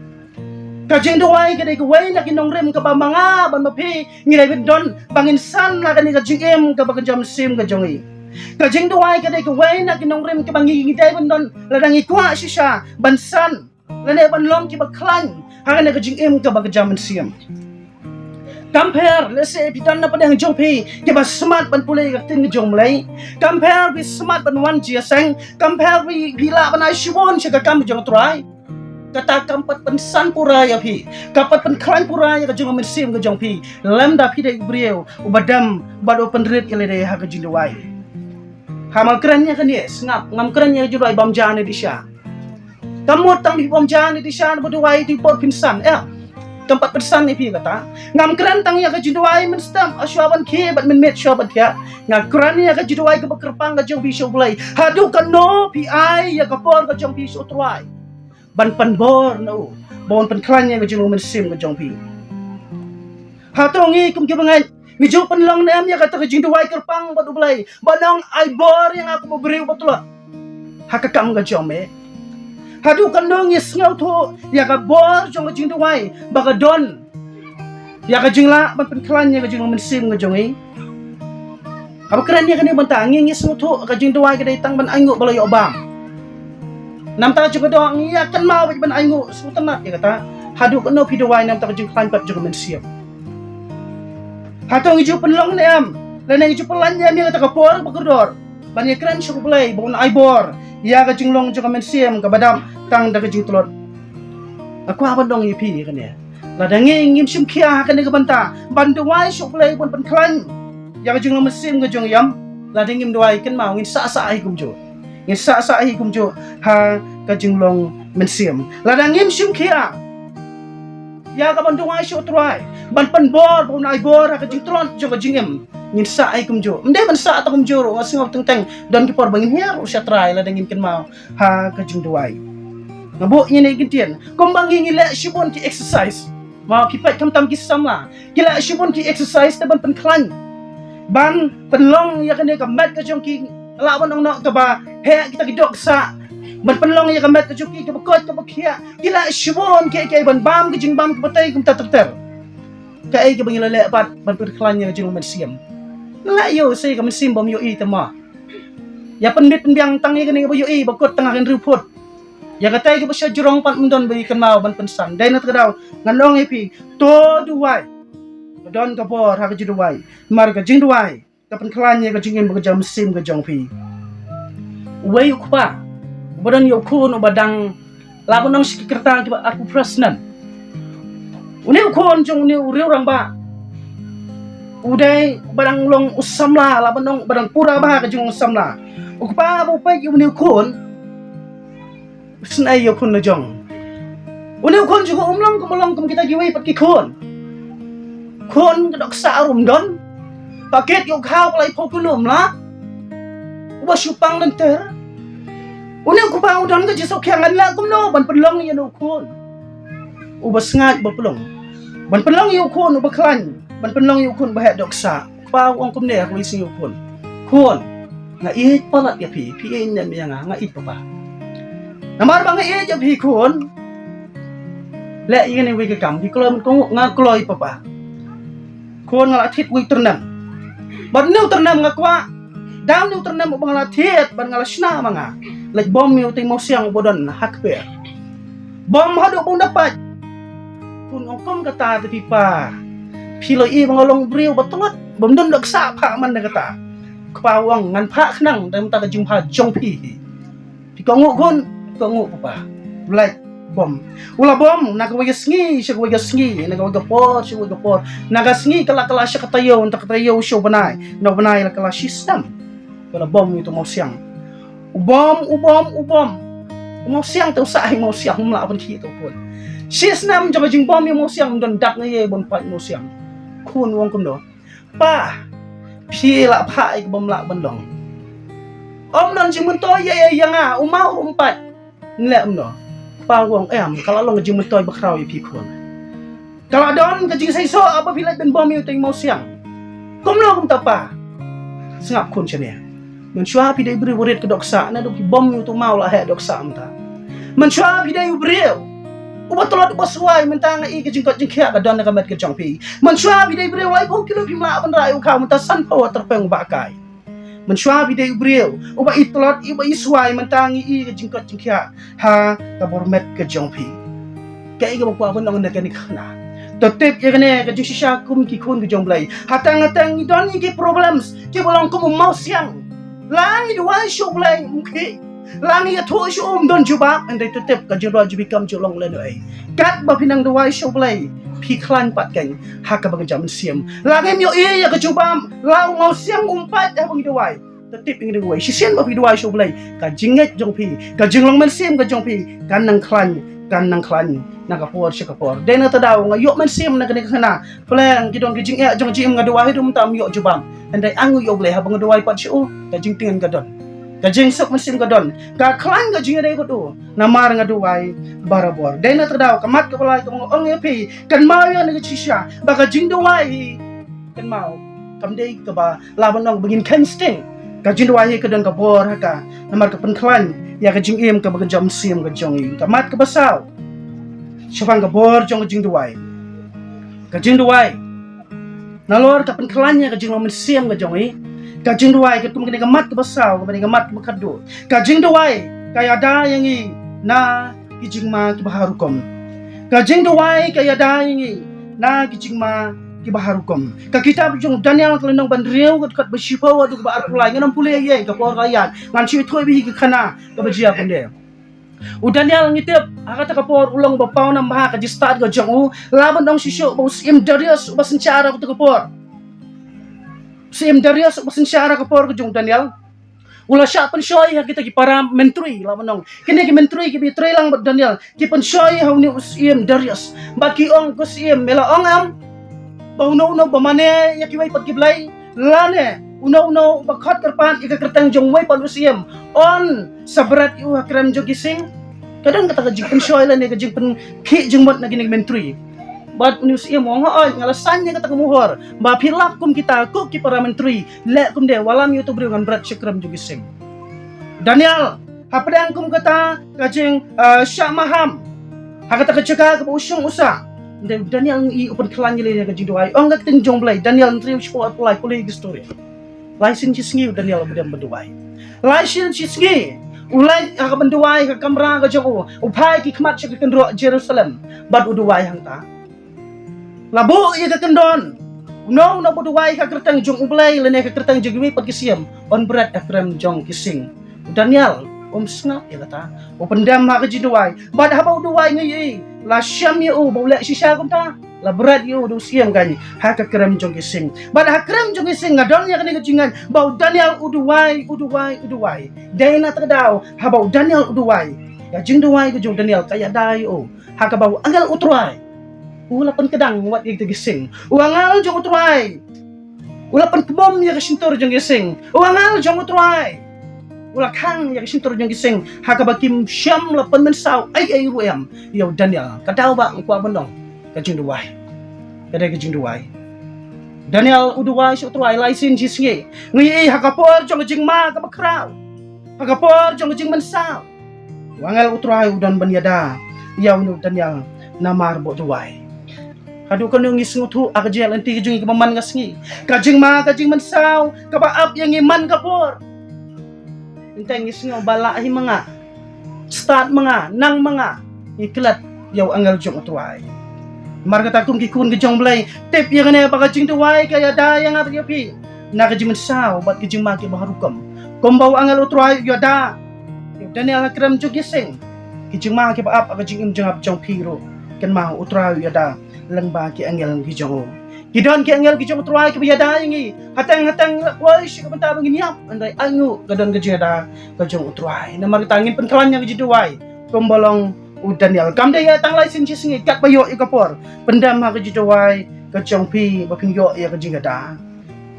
Ka jingduwai ka dei kawei na ki nongrim kaba ma nga bad ma phi ngi dei ban don ba ngin san ha kane ka jingim kaba kynja mynsiem ka jong ngi. Ka jingduwai ka dei kawei na ki nongrim kaba ngi, ngi dei ban don lada ngi kwah shisha ban san lane ban long kiba khlaiñ ha kane ka jingim kaba kynja mynsiem. Compare, lehse phi don na pdeng jong phi kiba smat ban pule ïa ka ktien ka jong U Blei. Compare, phi smat ban wan jingïaseng. Compare, phi, phi lah ban ai shibun sha ka kam jong U Trai. Kata kam pat pynsan pura ïa phi, kam pat pynkhlaiñ pura ïa ka jingim mynsiem ka jong phi. Lymda phi dei u briew uba dem bad u pynrit ïa lade ha ka jingduwai. Ha, ma kren ïa kane, sngap, ngam kren ïa ka jingduwai bam ja ne dih sha. Kam mut tang phi bym ja ne dishan ba duwai te por phin san, eh. Kam pat pynsan ïa phi kata. Ngam kren tang ïa ka jingduwai mynstep, shuwa ban khie bad mynmiet shuwa ban thiah. Nga kren ïa ka jingduwai kaba kyrpang ka jong phi sha U Blei. Haduh katno phi ai ïa ka por ka jong phi sha U Trai ban pynbor na u, ban pynkhlaiñ ïa ka jinglong mynsiem ka jong phi. Hato ngi kum ki bangeit ngi ju pynlong ne em ïa kata ka jingduwai kyrpang bad U Blei ba nong ai bor ïa nga kum u briew ba tlot ha ka kam ka jong me? Haduh katno ngi sngewthuh ïa ka bor jong ka jingduwai ba ka don ïa ka jinglah ban pynkhlaiñ ïa ka jinglong mynsiem ka jong ngi? Haba kren ïa kane bynta ngi, ngi sngewthuh ka jingduwai ka dei tang ban ainguh ba la ïoh bam. Namta jong ka doh ngi ïa kynmaw bad ban ainguh sngewtynnat ïa kata. Haduh katno phi duwai namta ka jingkhlaiñ pat jong ka mynsiem? Hato ngi ju pynlong ne em lane ngi ju pynlaiñ ne em ïa kata ka por ba kordor ban ïa kren sha U Blei ba un ai bor ïa ka jinglong jong ka mynsiem kaba dap tang da ka jingtlot? Nga kwah ban ong ïa phi ïa kane. Lada ngi ngim shim khia ha kane ka bynta ban duwai sha U Blei ban pynkhlaiñ ïa ka jinglong mynsiem ka jong ngi em, lada ngim duwai kynmaw ngin sah sah hi kumjuh. Ngin sah sah hi kumjuh ha ka jinglong mynsiem. Lada ngim shim khia ïa ka ban duwai sha U Trai ban pynbor, ban ai bor ha ka jingtlot jong ka jingim, ngin sah hi kumjuh. Ym dei ban sah tang kumjuh ruh, nga sngew teng teng don ki por ba ngin hiar ruh sha Trai lada ngim kynmaw ha ka jingduwai. Nga buh ïa kine ki ktien kumba ngi, ngi leh shibun ki exercise. Ma ki peit khamtam ki samla ki leh shibun ki exercise te ban pynkhlaiñ, ban pynlong ïa kane ka met ka jong ki, lah ban ong noh kaba heh kita ki dohksah, ban pynlong ïa ka met ka jong ki kaba koit kaba khiah. Ki leh shibun ki, ki ban bam ka jingbam kaba tei kumta ter ter. Kaei kaba ngi la leh pat ban pynkhlaiñ ïa ka jinglong mynsiem? Leh ïa u sei ka mynsiem bym ïohi te ma. Ïa pynbit pynbiang tang ïa kane kaba ïohi ba kut tang ha ka hynriew phut. Ïa katai kaba sha jrong pat ym don ba ïa kynmaw ban pynsan. Dei na kata ka daw ngan ong ïa phi, to duwai. Ka don ka bor ha ka jingduwai. Namar ka jingduwai ka pynkhlaiñ ïa ka jingim bad ka jam mynsiem ka jong phi. Uwei u kpa uba don ïa u khun uba dang, lah ban ong sha ki kyrta kiba arphew phra snem. Une u khun jong une u riew rangbah u dei uba dang long u samla, lah ban ong uba dang pura bha ka jinglong samla. U kpa ba u peit ïa une u khun, u sngewsih ïa u khun la jong. Une u khun jong u um long kum, long kum kita kiwei pat ki khun. Khun ka dohksah ruh um don. Paket ïa u khaw ka laiphew kilo um lah. Uba shu pang lynter. Une u kpa u don ka jingsngewkhia, ngan leh kumno ban pynlong ïa une u khun uba sngaid ba pynlong, ban pynlong ïa u khun uba khlaiñ, ban pynlong ïa u khun uba heh dohksah. Kpa u ong kumne ha kawei sngi ïa u khun, khun, nga ïeit palat ïa phi, phi ïeit ne em ïa nga? Nga ïeit papa. Namar ba nga ïeit ïa phi khun, leh ïa kane wei ka kam. Phi kloi mut kohnguh? Nga kloi papa. Khun, nga la thied wei u tyrnem. Bad une u tyrnem nga kwah da une u tyrnem uba nga la thied bad nga la shna ma nga, leit bom ïa utei u mawsiang uba don ha kper. Bom haduh ba un da pait. Khun ong, kum kata te phi pa, phi la ïohi ba nga long briew ba tlot, bym don dohksah, phah man da kata. Kpa u ong, ngan phah khnang da mynta ka jingbha jong phi hi. Phi kohnguh khun? Kohnguh papa. U leit bom. U la bom na kawei ka sngi sha kawei ka sngi, na kawei ka por sha kawei ka por. Na ka sngi ka la kylla sha ka taïew, na ka taïew sha u bnai, na u bnai la kylla shisnem. Ka la bom ïa utu u mawsiang. U bom, u bom, u bom. U mawsiang te u sah hi mawsiang, um lah ban khih te u khun. Shisnem jong ka jingbom ïa u mawsiang, um don dak ne ei ban pait mawsiang. Khun u ong kumno? Pa, phi la phah ïa ka bym lah ban long. Ym don jingmyntoi ïa, ïa, ïa nga, u maw ruh um pait. Nleh kumno? Kpa u ong, em, ka la long ka jingmyntoi bakhraw ïa phi khun. Ka la don ka jingseisoh haba phi leit ban bom ïa utei u mawsiang. Kumno kumta pa? Sngap khun shane. Mynshuwa phi dei u briew ba rit ka dohksah, naduh phi bom ïa utu u maw la heh dohksah mynta. Mynshuwa phi dei u briew uba tlot uba suwai, mynta nga i ka jingkoit jingkhiah ka don na ka met ka jong phi. Mynshuwa phi dei u briew laiphew kilo phim lah ban rah ïa u khaw, mynta sanphew ha tyrpeng u bahkai. Mynshuwa phi dei u briew uba i tlot, uba i suwai, mynta ngi i ka jingkoit jingkhiah ha ka bor met ka jong phi. Kaei kaba kwah ban ong na kane ka khana? To tip ïa kane ka jingshisha kum ki khun ki jong U Blei. Hateng hateng ngi don ïa ki problems kiba long kum u mawsiang. La ngi duwai sha U Blei um khih, la ngi ïathuh sha u um don jubab, hynrei to tip ka jingduwai jong phi kam ju long lehnohei. Katba phi nang duwai sha U Blei phi khlaiñ pat kein ha kaba kynja mynsiem. La ngim ïohi ïa ka jubab, la u mawsiang um pait haba ngi duwai. Ka tip ïa ngi da kawei, shisien ba phi duwai sha U Blei, ka jingngeit jong phi, ka jinglong mynsiem ka jong phi kan nang khlaiñ, kan nang khlaiñ na ka por sha ka por. Dei na kata ka daw nga ïoh mynsiem na kane ka khana. Phi la ong ki don ki jingeh jong ka jingim, nga duwai haduh mynta ym ïoh jubab. Hynrei nga ong ïa U Blei, haba nga duwai pat sha u, ka jingtngen ka don, ka jingsuk mynsiem ka don, ka khlaiñ ka jingïadei bad u. Namar nga duwai barabor. Dei na kata ka daw ka mat kaba lai kaba nga ong ïa phi, kynmaw ïa kane ka jingshisha ba ka jingduwai hi, kynmaw, kam dei kaba lah ban ong ba ngin kheiñ sting. Ka jingduwai hi ka don ka bor ha ka, namar ka pynkhlaiñ ïa ka jingim kaba kynja mynsiem ka jong ngi. Ka mat kaba saw shaphang ka bor jong ka jingduwai. Ka jingduwai nalor ka pynkhlaiñ ïa ka jinglong mynsiem ka jong ngi. Ka jingduwai, katkum kane ka mat kaba saw, kaba dei ka mat kaba khatduh, ka jingduwai ka ïada ïa ngi na ki jingma kiba har rukom. Ka jingduwai ka ïada ïa ngi na ki jingma kiba har rukom. Ka kitab jong u Daniel ka lynnong ba hynriew, ka dkhot ba shiphew haduh kaba arphew lai. Ngan ym pule ïa ka por ka ïaid, ngan shu ïathuh beit hi ka khana kaba jia kumne. U Daniel, ngi tip, ha kata ka por u long ba paw nam bha, ka jingstad ka jong u la ban ong shisha ba u syiem Darius uba synshar ha kata ka por. Syiem Darius uba synshar ha ka por ka jong u Daniel, u la shah pynshoi ha kita ki para myntri, la ban ong, kine ki myntri kiba trei lang bad Daniel, ki pynshoi ha une u syiem Darius. Bad ki ong, ko syiem, me la ong em ba uno uno ba mane ïa kiwei pat ki blei, lane uno uno ba khot kyrpad ïa ka kyrteng jong uwei pat u syiem, yn sa bret ïa u ha krem jong ki sing? Ka don kata ka jingpynshoi lane ka jingpynkhih jingmut na kine ki myntri. Bad une u syiem u ong, hooid, nga la sign ïa kata ka mohor. Ba phi lap kum kita, ko ki para myntri, leh kumne, wallam ïa uto u briew, ngan bret sha krem jong ki sing. Daniel, hapdeng kum kata ka jing, ah, shah maham ha kata ka jaka kaba u shong u sah, Daniel ngi i u pynkhlaiñ ïa lade ka jingduwai. Ong ka ktien jong U Blei, Daniel hynriew shiphew arphew lai, pule ïa ka story. Lai sien shi sngi u Daniel u ba dem ban duwai. Lai sien shi sngi u leit ha ka ban duwai ha ka kamra ka jong u, u phai ki khmat sha ka kynroh Jerusalem bad u duwai hangta. La buh ïa ka kyndon, uno uno ba duwai ha ka kyrteng jong U Blei lane ha ka kyrteng jong kiwei pat ki syiem, yn bret ha krem jong ki sing. U Daniel um sngap ïa kata, u pyndem ha ka jingduwai. Bad haba u duwai, ngi ïohi, la shem ïa u ba u leh shisha kumta. La bret ïa u da u syiem kan ha ka krem jong ki sing. Bad ha krem jong ki sing nga don ïa kane ka jingngeit ba u Daniel u duwai, u duwai, u duwai. Dei na kata ka daw haba u Daniel u duwai, ka jingduwai ka jong u Daniel ka ïada ïa u, ha kaba u angel U Trai u la pynkdang wat ïa kita ki sing. U angel jong U Trai u la pynkbom ïa ka shyntur jong ki sing. U angel jong U Trai u la khang ïa ka shyntur jong ki sing, ha kaba kim shym la pynmynsaw ei ei ruh em ïa u Daniel. Ka daw ba nga kwah ban ong, ka jingduwai. Ka dei ka jingduwai. Daniel u duwai sha U Trai lai sien shi sngi. Ngi ïohi ha ka por jong ka jingma kaba khraw, ha ka por jong ka jingmynsaw, u angel U Trai u don ban ïada ïa une u Daniel namar ba u duwai. Haduh kano ngi sngewthuh ha ka jingïaid lynti ka jong ngi kaba man ka sngi, ka jingma ka jingmynsaw kaba ap ïa ngi man ka por. Teng ngi sngew ba lah hi ma nga, stad ma nga, nang ma nga, ngi klet ïa u angel jong U Trai. Namar kata kum ki khun ki jong U Blei, tip ïa kane ba ka jingduwai ka ïada ïa nga bad ïa phi na ka jingmynsaw bad ka jingma kiba har rukom. Kumba u angel U Trai u ïada ïa u Daniel ha krem jong ki sing, ki jingma kiba ap ha ka jingim jong nga bad jong phi ruh, kynmaw, U Trai u ïada lyngba ki angel ki jong u. Ki don ki angel ki jong U Trai kiba ïada ïa ngi. Hateng hateng la poi sha ka bynta ba ngin ïap, hynrei ai nguh, ka don ka jingïada ka jong U Trai. Namar kata ngin pynkhlaiñ ïa ka jingduwai kumba long u Daniel. Kam dei ïa tang lai sien shi sngi, katba ïoh ïa ka por, pyndem ha ka jingduwai ka jong phi ba phin ïoh ïa ka jingïada.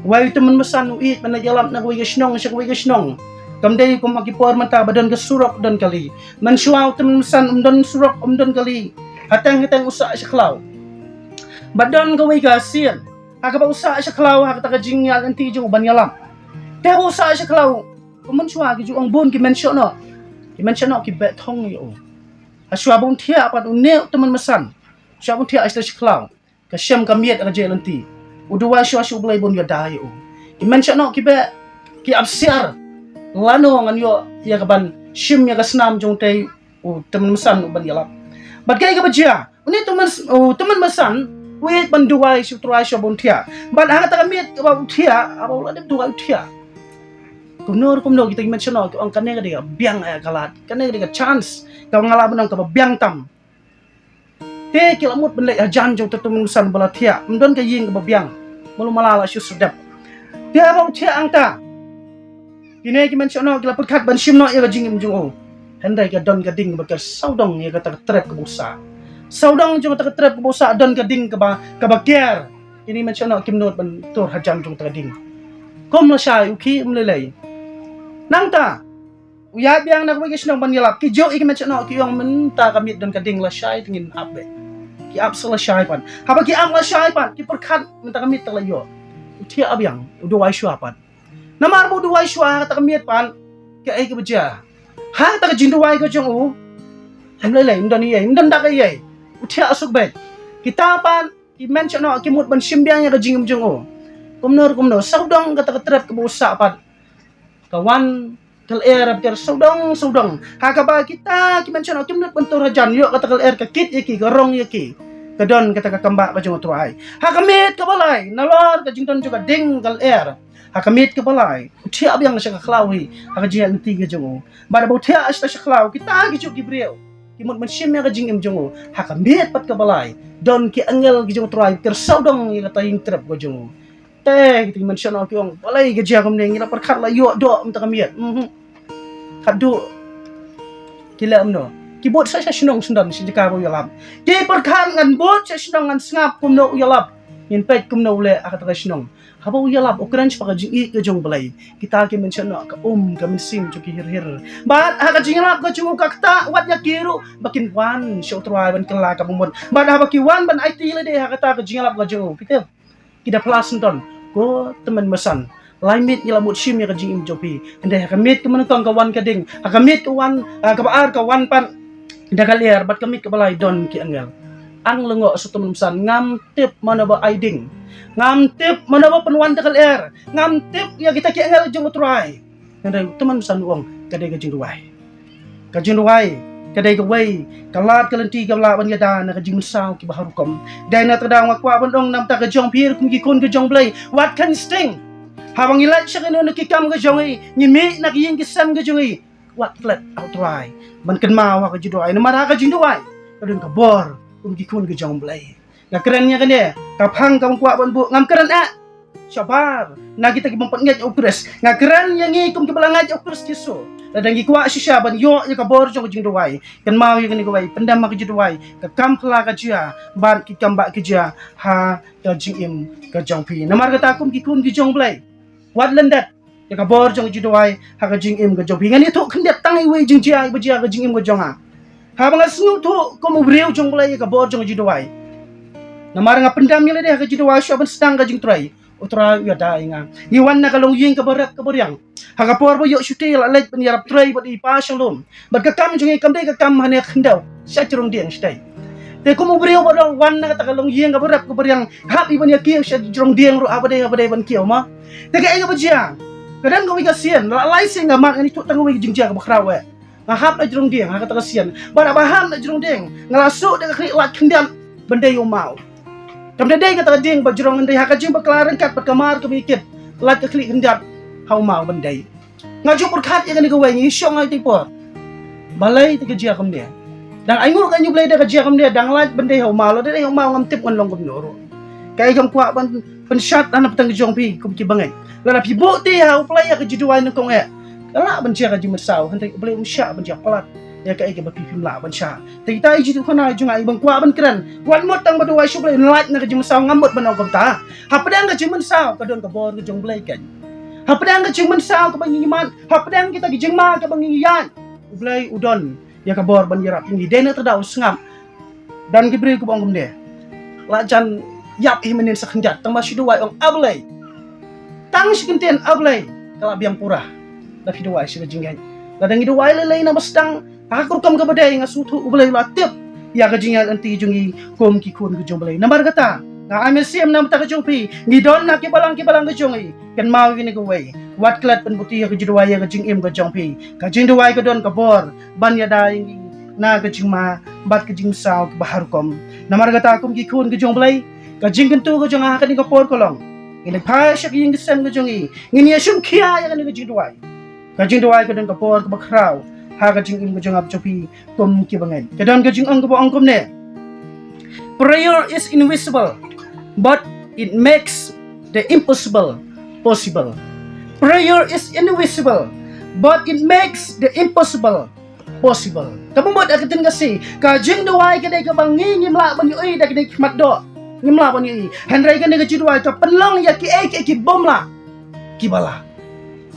Wei u tymmen basan u ïeit ban leit ïalap na kawei ka shnong sha kawei ka shnong. Kam dei kum ha ki por mynta ba don ka surok, don kali. Mynshuwa u tymmen basan um don surok, um don kali. Hateng hateng u sah sha khlaw. Ba don kawei ka sien ha kaba u sah sha khlaw ha kata ka jingïaid lynti jong u ban ïalap. Te ba u sah sha khlaw, u, mynshuwa ki ju ong bun ki men shoh noh. Ki men shoh noh ki beh thong ïa u. Hashuwa ba un thiah pat une u tymmen basan, shuwa ba un thiah sha khlaw, ka shem ka miet ha ka jingïaid lynti. U duwai shuwa sha U Blei ba un ïada ïa u. Ki men shoh noh ki beh, ki ap siar. Lano ngan ïoh ïa ka ban shim ïa ka snam jong utei u tymmen basan u ban ïalap? Bad kaei kaba jia? Une u tymmen, u tymmen basan u ïeit ban duwai sha U Trai shuwa ba un thiah. Bad ha kata ka miet kaba u thiah, haba u la dep duwai u thiah, kumno kumno kita ki men shoh noh ki ong kane ka dei ka biang, eh, ka lad, kane ka dei ka chance kaba nga lah ban ong kaba biang tam. Te ki la mut ban leit hajan jong uta u tymmen basan ba la thiah. Ym don ka ïing kaba biang, malu mala la shu sdep. Te haba u thiah hangta, Kine ki menshohnoh ki la pyrkhat ban shim noh ïa ka jingim jong u. Hynrei ka don ka ding ba ker sawdong ïa kata ka trep kaba u sah. Sawdong jong kata ka trep kaba u sah don ka ding kaba, kaba ker. Kine menshohnoh kim nud ban tur hajan jong kata ka ding. Kum lashai u khie um lei lei. Nangta u ïaid biang na kawei ka shnong ban ïalap. Ki juh ïa ki menshohnoh ki ong mynta ka miet don ka ding lashai te ngin ap beit. Ki ap sa lashai pat. Haba ki ap lashai pat ki pyrkhat mynta ka miet te la ïoh. U thiah biang, u duwai shuwa pat. Namar ba u duwai shuwa ha kata ka miet pat, kaei kaba jia? Ha kata ka jingduwai ka jong u, ym lei lei, ym don ei ei, ym don dak ei ei. U thiah suk beit. Kita pat ki menshohnoh ki mut ban shim biang ïa ka jingim jong u. Kumno kumno, sawdong kata ka trep kaba u sah pat, ka wan ka lyer ba ker sawdong sawdong. Ha kaba kita ki menshohnoh kim nud ban tur hajan, ïoh kata ka lyer ka kit ïa ki, ka rong ïa ki. Ka don kata ka kambah ka jong U Trai. Ha ka miet kaba lai, nalor ka jingdon jong ka ding ka lyer, ha ka miet kaba lai u thiah biang sha ka khlaw hi ha ka jingïaid lynti ka jong u. Bad haba u thiah sha ka khlaw, kita ki juh ki briew ki mut ban shim ïa ka jingim jong u. Ha ka miet pat kaba lai, don ki angel ki jong U Trai ba ker sawdong ïa kata ka jingtrep ka jong u. Te kita ki menshohnoh ki ong, balei ka jia kumne, ngi la pyrkhat la ïoh doh mynta ka miet. Mhm. Khatduh ki leh kumno? Ki bud sa sha shnong, sngap sha jaka ba u ïalap. Ki pyrkhat, ngan bud sha shnong ngan sngap kumno u ïalap, ngin peit kumno u leh ha kata ka shnong. Haba u ïalap u kren shaphang ka jingïeit ka jong U Blei, kita ki menshohnoh ka um ka mynsiem jong ki hir hir. Bad ha ka jingïalap ka jong u ka ktah wat ïa ki ruh ba kin wan sha U Trai ban kylla ka bamut. Bad haba ki wan ban aiti lade ha kata ka jingïalap ka jong u, phi tip, ki da phla syndon, ko tymmen basan, lai miet ngi la mut shim ïa ka jingim jong phi. Hynrei ha ka miet kaba nyngkong ka wan ka ding, ha ka miet ka wan, ah, kaba ar ka wan pat da ka lyer, bad ka miet kaba lai don ki angel. Ang lyngngoh sa tymmen basan, ngam tip mano ba ai ding, ngam tip mano ba pynwan da ka lyer, ngam tip ïa kita ki angel jong U Trai. Hynrei tymmen basan u ong, ka dei ka jingduwai. Ka jingduwai ka dei kawei ka lad ka lynti kaba lah ban ïada na ka jingmynsaw kiba har rukom. Dei na kata ka daw nga kwah ban ong na bynta ka jong phi ruh kum ki khun ka jong U Blei, wat kheiñ sting. Haba ngi leit sha kino kino ki kam ka jong ngi, ngi mih na ki ïing ki sem ka jong ngi, wat klet ha U Trai ban kynmaw ha ka jingduwai. Namar ha ka jingduwai ka don ka bor kum ki khun ka jong U Blei. Nga kren ïa kane, ka phang kaba nga kwah ban buh, ngam kren eh shabar na kita ki bym pat ngeit ïa U Khrist. Nga kren ïa ngi kum kiba la ngeit ïa U Khrist Jisu. Lada ngi kwah shisha ban ïoh ïa ka bor jong ka jingduwai, kynmaw ïa kane kawei, pyndem ha ka jingduwai, ka kam phylla ka jia bad ki kam bah ki jia ha ka jingim ka jong phi. Namar kata kum ki khun ki jong U Blei, wat lyndet ïa ka bor jong ka jingduwai ha ka jingim ka jong phi. Ngan ïathuh khyndiat tang iwei i jingjia iba jia ha ka jingim ka jong nga. Haba nga sngewthuh kum u briew jong U Blei ïa ka bor jong ka jingduwai, namar nga pyndem ïa lade ha ka jingduwai, shuwa ban sdang ka jingtrei, U Trai u ïada ïa nga. Ngi wan na ka longïing kaba rep kaba riang. Ha ka por ba ïoh shuti la leit ban ïarap trei bad i Pa Shalom. Bad ka kam jong ngi kam dei ka kam hane khyndew sha jrong dieng shatei. Te kum u briew ba dang wan na kata ka longïing kaba rep kaba riang, hap i ban ïakiew sha jrong dieng ruh haba dei, haba dei ban kiew ma. Te kaei kaba jia? Ka dang kawei ka sien, la lai sien nga mad, ngan ïathuh tang kawei ka jingjia kaba khraw eh. Nga hap na jrong dieng ha kata ka sien. Bad haba hap na jrong dieng, nga la suh da ka khlieh lait khyndiat ban dei u maw. Kam da dei kata ka dieng ba jrong, hynrei ha ka jingbakla ryngkat bad ka mar kaba ïakit, lait ka khlieh khyndiat ha u maw ban dei. Nga ju pyrkhat ïa kane kawei, ngi shong ha ita i por. Balei te ka jia kumne? Dang ainguh ka ïa U Blei da ka jia kumne, dang lait ban dei ha u maw, lada dei ha u maw ngam tip ngan long kumno ruh. Kaei kaba nga kwah ban pynshat na bynta ka jong phi kum ki bangeit, lada phi buh ïa U Blei ha ka jingduwai nyngkong eh, ka lah ban jia ka jingmynsaw, hynrei U Blei um shah ban jia palat ïa kaei kaba phi phim lah ban shah. Te ita i jingthoh khana jong nga iba nga kwah ban kren, wat mut tang ba duwai sha U Blei, lait na ka jingmynsaw, ngam mut ban ong kumta. Hapdeng ka jingmynsaw ka don ka bor ka jong U Blei kan. Hapdeng ka jingmynsaw kaba ngi mad, hapdeng kita ki jingma kaba ngi ïaid, U Blei u don ïa ka bor ban ïarap ïa ngi. Dei na kata ka daw sngap, don ki briew kiba ong kumne, la jan ïap hi mynnin sa khyndiat, tang ba shu duwai ong A Blei. Tang shi kyntien A Blei ka la biang pura. Lada phi duwai sha ka jingngeit, lada ngi duwai lei lei na ba sdang, ha ka rukom kaba dei, nga sngewthuh U Blei u la tip ïa ka jingïaid lynti jong ngi kum ki khun ka jong U Blei. Namar kata nga ai mynsiem na bynta ka jong phi, ngi don ha ki balang ki balang ka jong ngi, kynmaw ïa kane kawei, wat klet ban buti ha ka jingduwai ïa ka jingim ka jong phi. Ka jingduwai ka don ka bor ban ïada ïa ngi na ka jingma bad ka jingmynsaw kiba har rukom. Namar kata kum ki khun ka jong U Blei, ka jingkyntu ka jong nga ha kane ka por ka long, ngin ïa phai sha ki ïing ki sem ka jong ngi, ngin ïa shim khia ïa kane ka jingduwai. Ka jingduwai ka don ka bor kaba khraw ha ka jingim ka jong nga bad jong phi kum ki bangeit. Ka don ka jingong kaba ong kumne: Prayer is invisible, but it makes the impossible possible. Prayer is invisible, but it makes the impossible possible. Ka mut ha ka ktien Khasi, ka jingduwai ka dei kaba ngi ngim lah ban ïohi da ka dei ki khmat doh. Ngim lah ban ïohi. Hynrei kane ka jingduwai ka pynlong ïa kiei kiei ki bym lah kiba lah.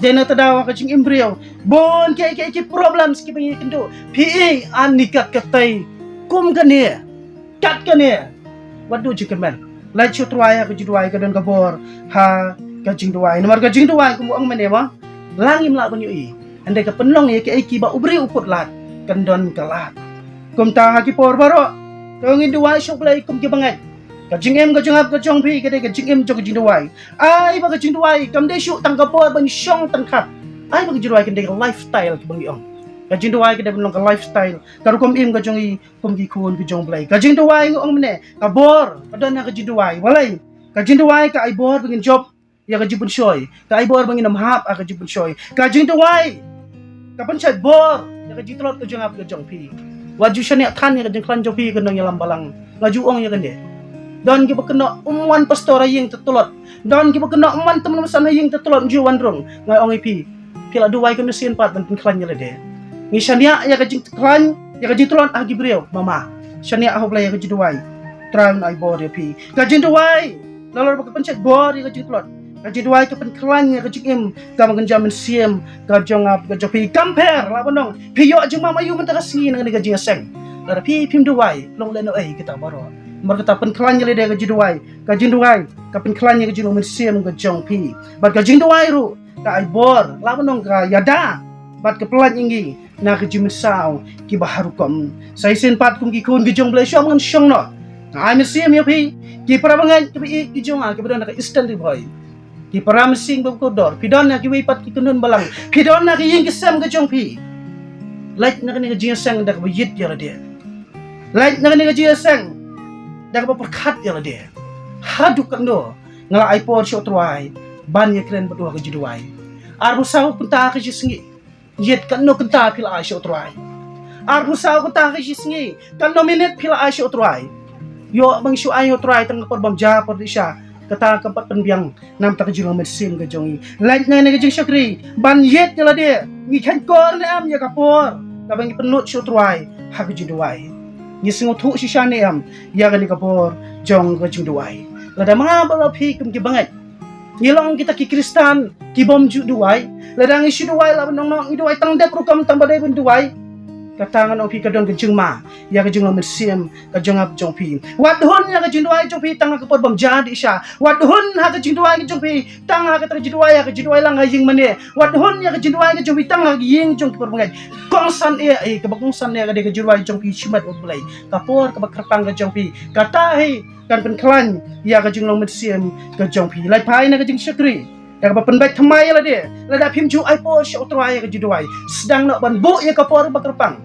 Dei na kata ka daw ha ka jingim briew, bun kiei kiei ki problems kiba ngi kynduh. Phi i, ani kat katei kum kane, kat kane. Wat duh jingkyrmen. Leit sha U Trai ha ka jingduwai, ka don ka bor ha ka jingduwai. Namar ka jingduwai, kum u ong mynne ma, la ngim lah ban ïohi, hynrei ka pynlong ïa kiei kiba u briew u put lad, kan don ka lad. Kumta ha ki por baroh, to ngin duwai sha U Blei kum ki bangeit. Ka jingim ka jong nga ka jong phi ka dei ka jingim jong ka jingduwai. Ai ba ka jingduwai kam dei shuh tang ka por ban shong tang khat. Ai ba ka jingduwai ka dei ka lifestyle kaba ngi ong. Ka jingduwai ka dei ban long ka lifestyle, ka rukom im ka jong i kum ki khun ka jong U Blei. Ka jingduwai ngi ong mynne, ka bor ka don ha ka jingduwai. Balei? Ka jingduwai ka ai bor ba ngin jop ïa ka jingpynshoi, ka ai bor ba ngin ym hap ha ka jingpynshoi. Ka jingduwai ka pynshoi bor ïa ka jingtlot ka jong nga bad ka jong phi. Wat ju shaniah than ïa ka jingkhlaiñ jong phi ka nongïalam balang. Nga ju ong ïa kane. Don kiba kynnoh ym wan pastor ha ïing te tlot. Don kiba kynnoh ym wan tymmen basan ha ïing te tlot, ym ju wan rung. Nga ong ïa phi, phi la duwai kano sien pat ban pynkhlaiñ ïa lade? Ngi shaniah ïa ka jingkhlaiñ, ïa ka jingtlot ha ki briew, mama. Shaniah ha U Blei ïa ka jingduwai. Trai un ai bor ïa phi. Ka jingduwai, nalor ba ka pynshoi bor ïa ka jingtlot, ka jingduwai ka pynkhlaiñ ïa ka jingim, ka ban kynja mynsiem ka jong nga bad ka jong phi. Kam pher, lah ban ong phi ïoh jingmam aïu mynta ka sngi na kane ka jingïaseng. Lada phi phim duwai, long lehnohei kita baroh. Namar kata pynkhlaiñ ïa lade ka jingduwai. Ka jingduwai ka pynkhlaiñ ïa ka jinglong mynsiem ka jong phi. Bad ka jingduwai ruh ka ai bor, lah ban ong ka ïada bad ka pyllait ïa ngi na ka jingmynsaw kiba ha rukom. Sa shisien pat kum ki khun ki jong U Blei, shu ong ngan shong noh. Nga ai mynsiem ïa phi, ki para bangeit kiba ïeit ki jong nga kiba don ha ka Eastern Ri Bhoi, ki para mynsiem ba kordor, phi don ha kiwei pat ki kynhun balang, phi don ha ki ïing ki sem ka jong phi. Leit na kane ka jingïaseng da kaba ïeit ïa lade. Leit na kane ka jingïaseng da kaba pyrkhat ïa lade. Haduh katno nga la ai por sha U Trai ban ïakren bad u ha ka jingduwai? Arphew saw kynta ha ka shisngi. Ïeit, katno kynta phi la ai sha U Trai? Arphew saw kynta ha ka shisngi, katno minit phi la ai sha U Trai? Ïoh ba ngi shu ai ha U Trai tang ka por bam ja, por dih sha, kata kam pat pynbiang na ka bynta ka jinglong mynsiem ka jong ngi. Leit na kane ka jingshakri ban ïeit ïa lade. Ngi kheiñ kor ne em ïa ka por kaba ngi pynlut sha U Trai ha ka jingduwai? Ngi sngewthuh shisha ne em ïa kane ka bor jong ka jingduwai? Lada ma ba la phi kum ki bangeit, ngi long kita ki Khristan ki bym ju duwai. Lada ngi shu duwai, lah ban ong noh ngi duwai tang dep rukom tang ba dei ban duwai. Kata ngan ong phi ka don ka jingma ïa ka jinglong mynsiem ka jong nga bad jong phi. Wat hun ïa ka jingduwai jong phi tang ha ka por bam ja dih sha. Wat hun ha ka jingduwai ka jong phi tang ha kata ka jingduwai, ha ka jingduwai lang ha ïing mane. Wat hun ïa ka jingduwai ka jong phi tang ha ka ïing jong ki para bangeit. Kongsan eh, eh, kaba kongsan eh ka dei ka jingduwai jong phi shimet bad U Blei. Ka por kaba kyrpang ka jong phi, kata hi kan pynkhlaiñ ïa ka jinglong mynsiem ka jong phi. Leit phai na ka jingshakri da kaba pynbeit thymmai ïa lade. Lada phim ju ai por sha U Trai ha ka jingduwai, sdang noh ban buh ïa ka por ba kyrpang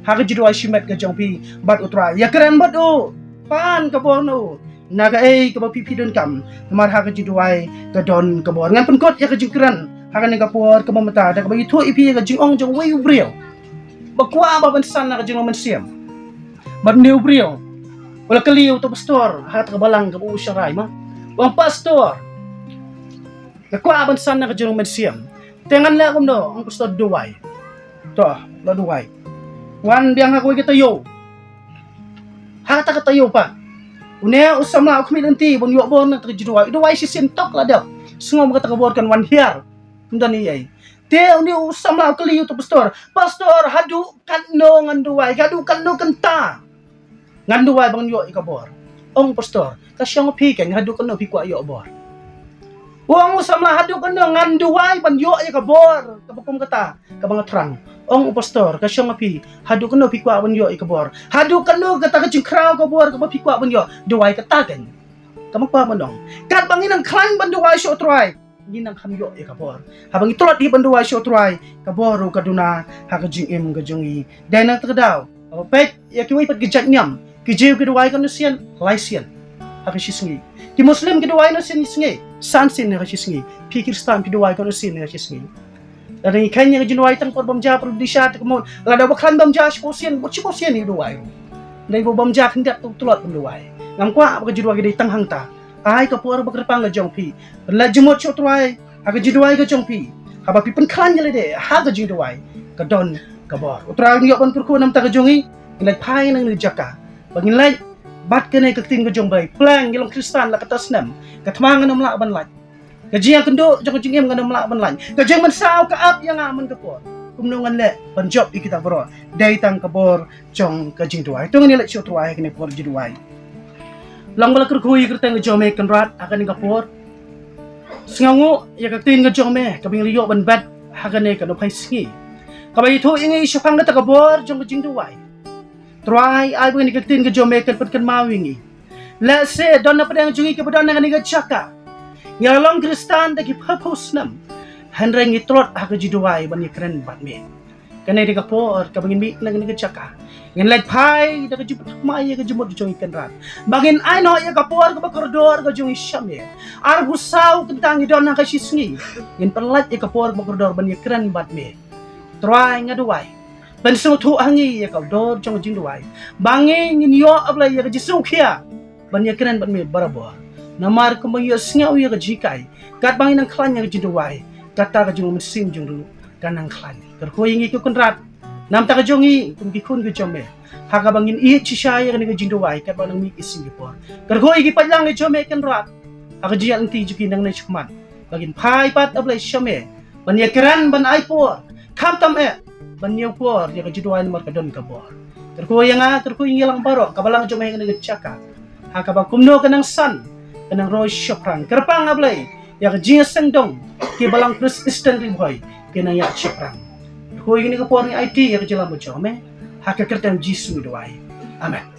ha ka jingduwai shimet ka jong phi bad U Trai. Ïakren bad u, pan ka bor na u na kaei kaba phi phi donkam. Namar ha ka jingduwai ka don ka bor. Ngan pynkut ïa ka jingkren ha kane ka por kaba mynta da kaba ïathuh ïa phi ïa ka jingong jong uwei u briew ba kwah ba ban san na ka jinglong mynsiem. Bad une u briew u la kylli ïa uto u pastor ha kata ka balang kaba u shah rai, ma. U ong, "Pastor, nga kwah ban san na ka jinglong mynsiem. Te ngan leh kumno?" Ong pastor, "Duwai." To, la duwai. Wan biang ha kawei ka taïew. Ha kata ka taïew pat, une u samla u khmih lynti ban ïoh bor na kata ka jingduwai. U duwai shisien tok la dep. Sngewbha kata ka bor kan wan hiar. Ym don ei ei. Te une u samla u kylli ïa uto u pastor, "Pastor, haduh katno ngan duwai? Haduh katno kynta ngan duwai ba ngan ïoh ïa ka bor?" Ong u pastor, "Ka shong ha phi keiñ, haduh katno phi kwah ïoh bor." U ong u samla, "Haduh katno ngan duwai ban ïoh ïa ka bor kaba kum kata kaba nga thrang?" Ong u pastor, "Ka shong ha phi, haduh katno phi kwah ban ïoh ïa ka bor? Haduh katno kata ka jingkhraw ka bor kaba phi kwah ban ïoh? Duwai kata keiñ." Kaba kwah ban ong, katba ngi nang khlaiñ ban duwai sha U Trai, ngi nang kham ïoh ïa ka bor. Haba ngi tlot hi ban duwai sha U Trai, ka bor ruh ka duna ha ka jingim ka jong ngi. Dei na kata ka daw, haba peit ïa kiwei pat ki jait niam, ki Jiw ki duwai katno sien? Lai sien ha ka shisngi. Ki Muslim ki duwai katno sien shisngi? San sien ha ka shisngi. Phi Khristan phi duwai katno sien ha ka shisngi? Lada ngi kheiñ ïa ka jingduwai tang por bam ja, por dih sha, te ka mut lada ba khlaiñ bam ja shiphew sien, bad shiphew sien ngi duwai ruh. Dei ba bam ja khyndiat tu tlot ban duwai. Ngam kwah ba ka jingduwai ka dei tang hangta. Ai ka por ba kyrpang ka jong phi ban leit jingmut sha U Trai, ha ka jingduwai ka jong phi, haba phi pynkhlaiñ ïa lade ha ka jingduwai, ka don ka bor. U Trai un ïoh ban kyrkhu namar ka jong ngi. Ngin leit phai na kane ka jaka ba ngin leit bad kane ka ktien ka jong U Blei. Plang ngi long Khristan la katta snem, ka thma ngan ym lah ban lait. Ka jingïakynduh jong ka jingim ngan ym lah ban lait. Ka jingmynsaw ka ap ïa nga man ka por. Kumno ngan leh ban jop ïa kita baroh? Dei tang ka bor jong ka jingduwai. To ngin ïa leit sha U Trai ha kane ka por jingduwai. Long ba la kyrkhu ïa ka kyrteng ka jong me Kynrad ha kane ka por. Sngewnguh ïa ka ktien ka jong me kaba ngi la ïoh ban bet ha kane ka nongphai sngi, kaba ïathuh ïa ngi shaphang kata ka bor jong ka jingduwai. Trai, ai ba kane ka ktien ka jong me kan pynkynmaw ïa ngi. Lehse don na pdeng jong ngi kiba don ha kane ka jaka, ngi la long Khristan da ki phew phew snem, hynrei ngi tlot ha ka jingduwai ban ïakren bad me. Kane dei ka por kaba ngin mih na kane ka jaka. Ngin leit phai da ka jingpynthymmai ïa ka jingmut jong ngi Kynrad, ba ngin ai noh ïa ka por kaba kordor ka jong ngi sha me. Arphew saw kynta ngi don ha ka shisngi, ngin pynlait ïa ka por kaba kordor ban ïakren bad me. Trai, nga duwai, pynsngewthuh ha ngi ïa ka dor jong ka jingduwai, ba ngi ngin ïoh, A Blei, ïa ka jingsngewkhia ban ïakren bad me barabor. Namar kumba ngi ïohsngew ïa ka jinghikai, katba ngi nang khlaiñ ïa ka jingduwai, kata ka jingmynsiem jong ngi ruh ka nang khlaiñ. Kyrkhu ïa ngi ko Kynrad namar ka jong ngi kum ki khun ka jong me, ha kaba ngin ïeit shisha ïa kane ka jingduwai katba nang mih ki sngi ki por. Kyrkhu ïa ki paidlang ka jong me Kynrad ha ka jingïaid lynti jong ki nangne shakhmat, ba kin phai pat, A Blei, sha me ban ïakren, ban ai por, khamtam eh ban ñiew por ïa ka jingduwai namar ka don ka bor. Kyrkhu ïa nga, kyrkhu ïa ngi lang baroh, ka balang jong me ha kane ka jaka, ha kaba kumno ka nang san, ka nang roi shaphrang. Kyrpang, A Blei, ïa ka jingïaseng dong ki balang Khrist Eastern Ri Bhoi, ki nang ïaid shaphrang. Kyrkhu ïa kane ka por ngi aiti ïa ka jingïalam jong me, ha ka kyrteng Jisu ngi duwai. Amen.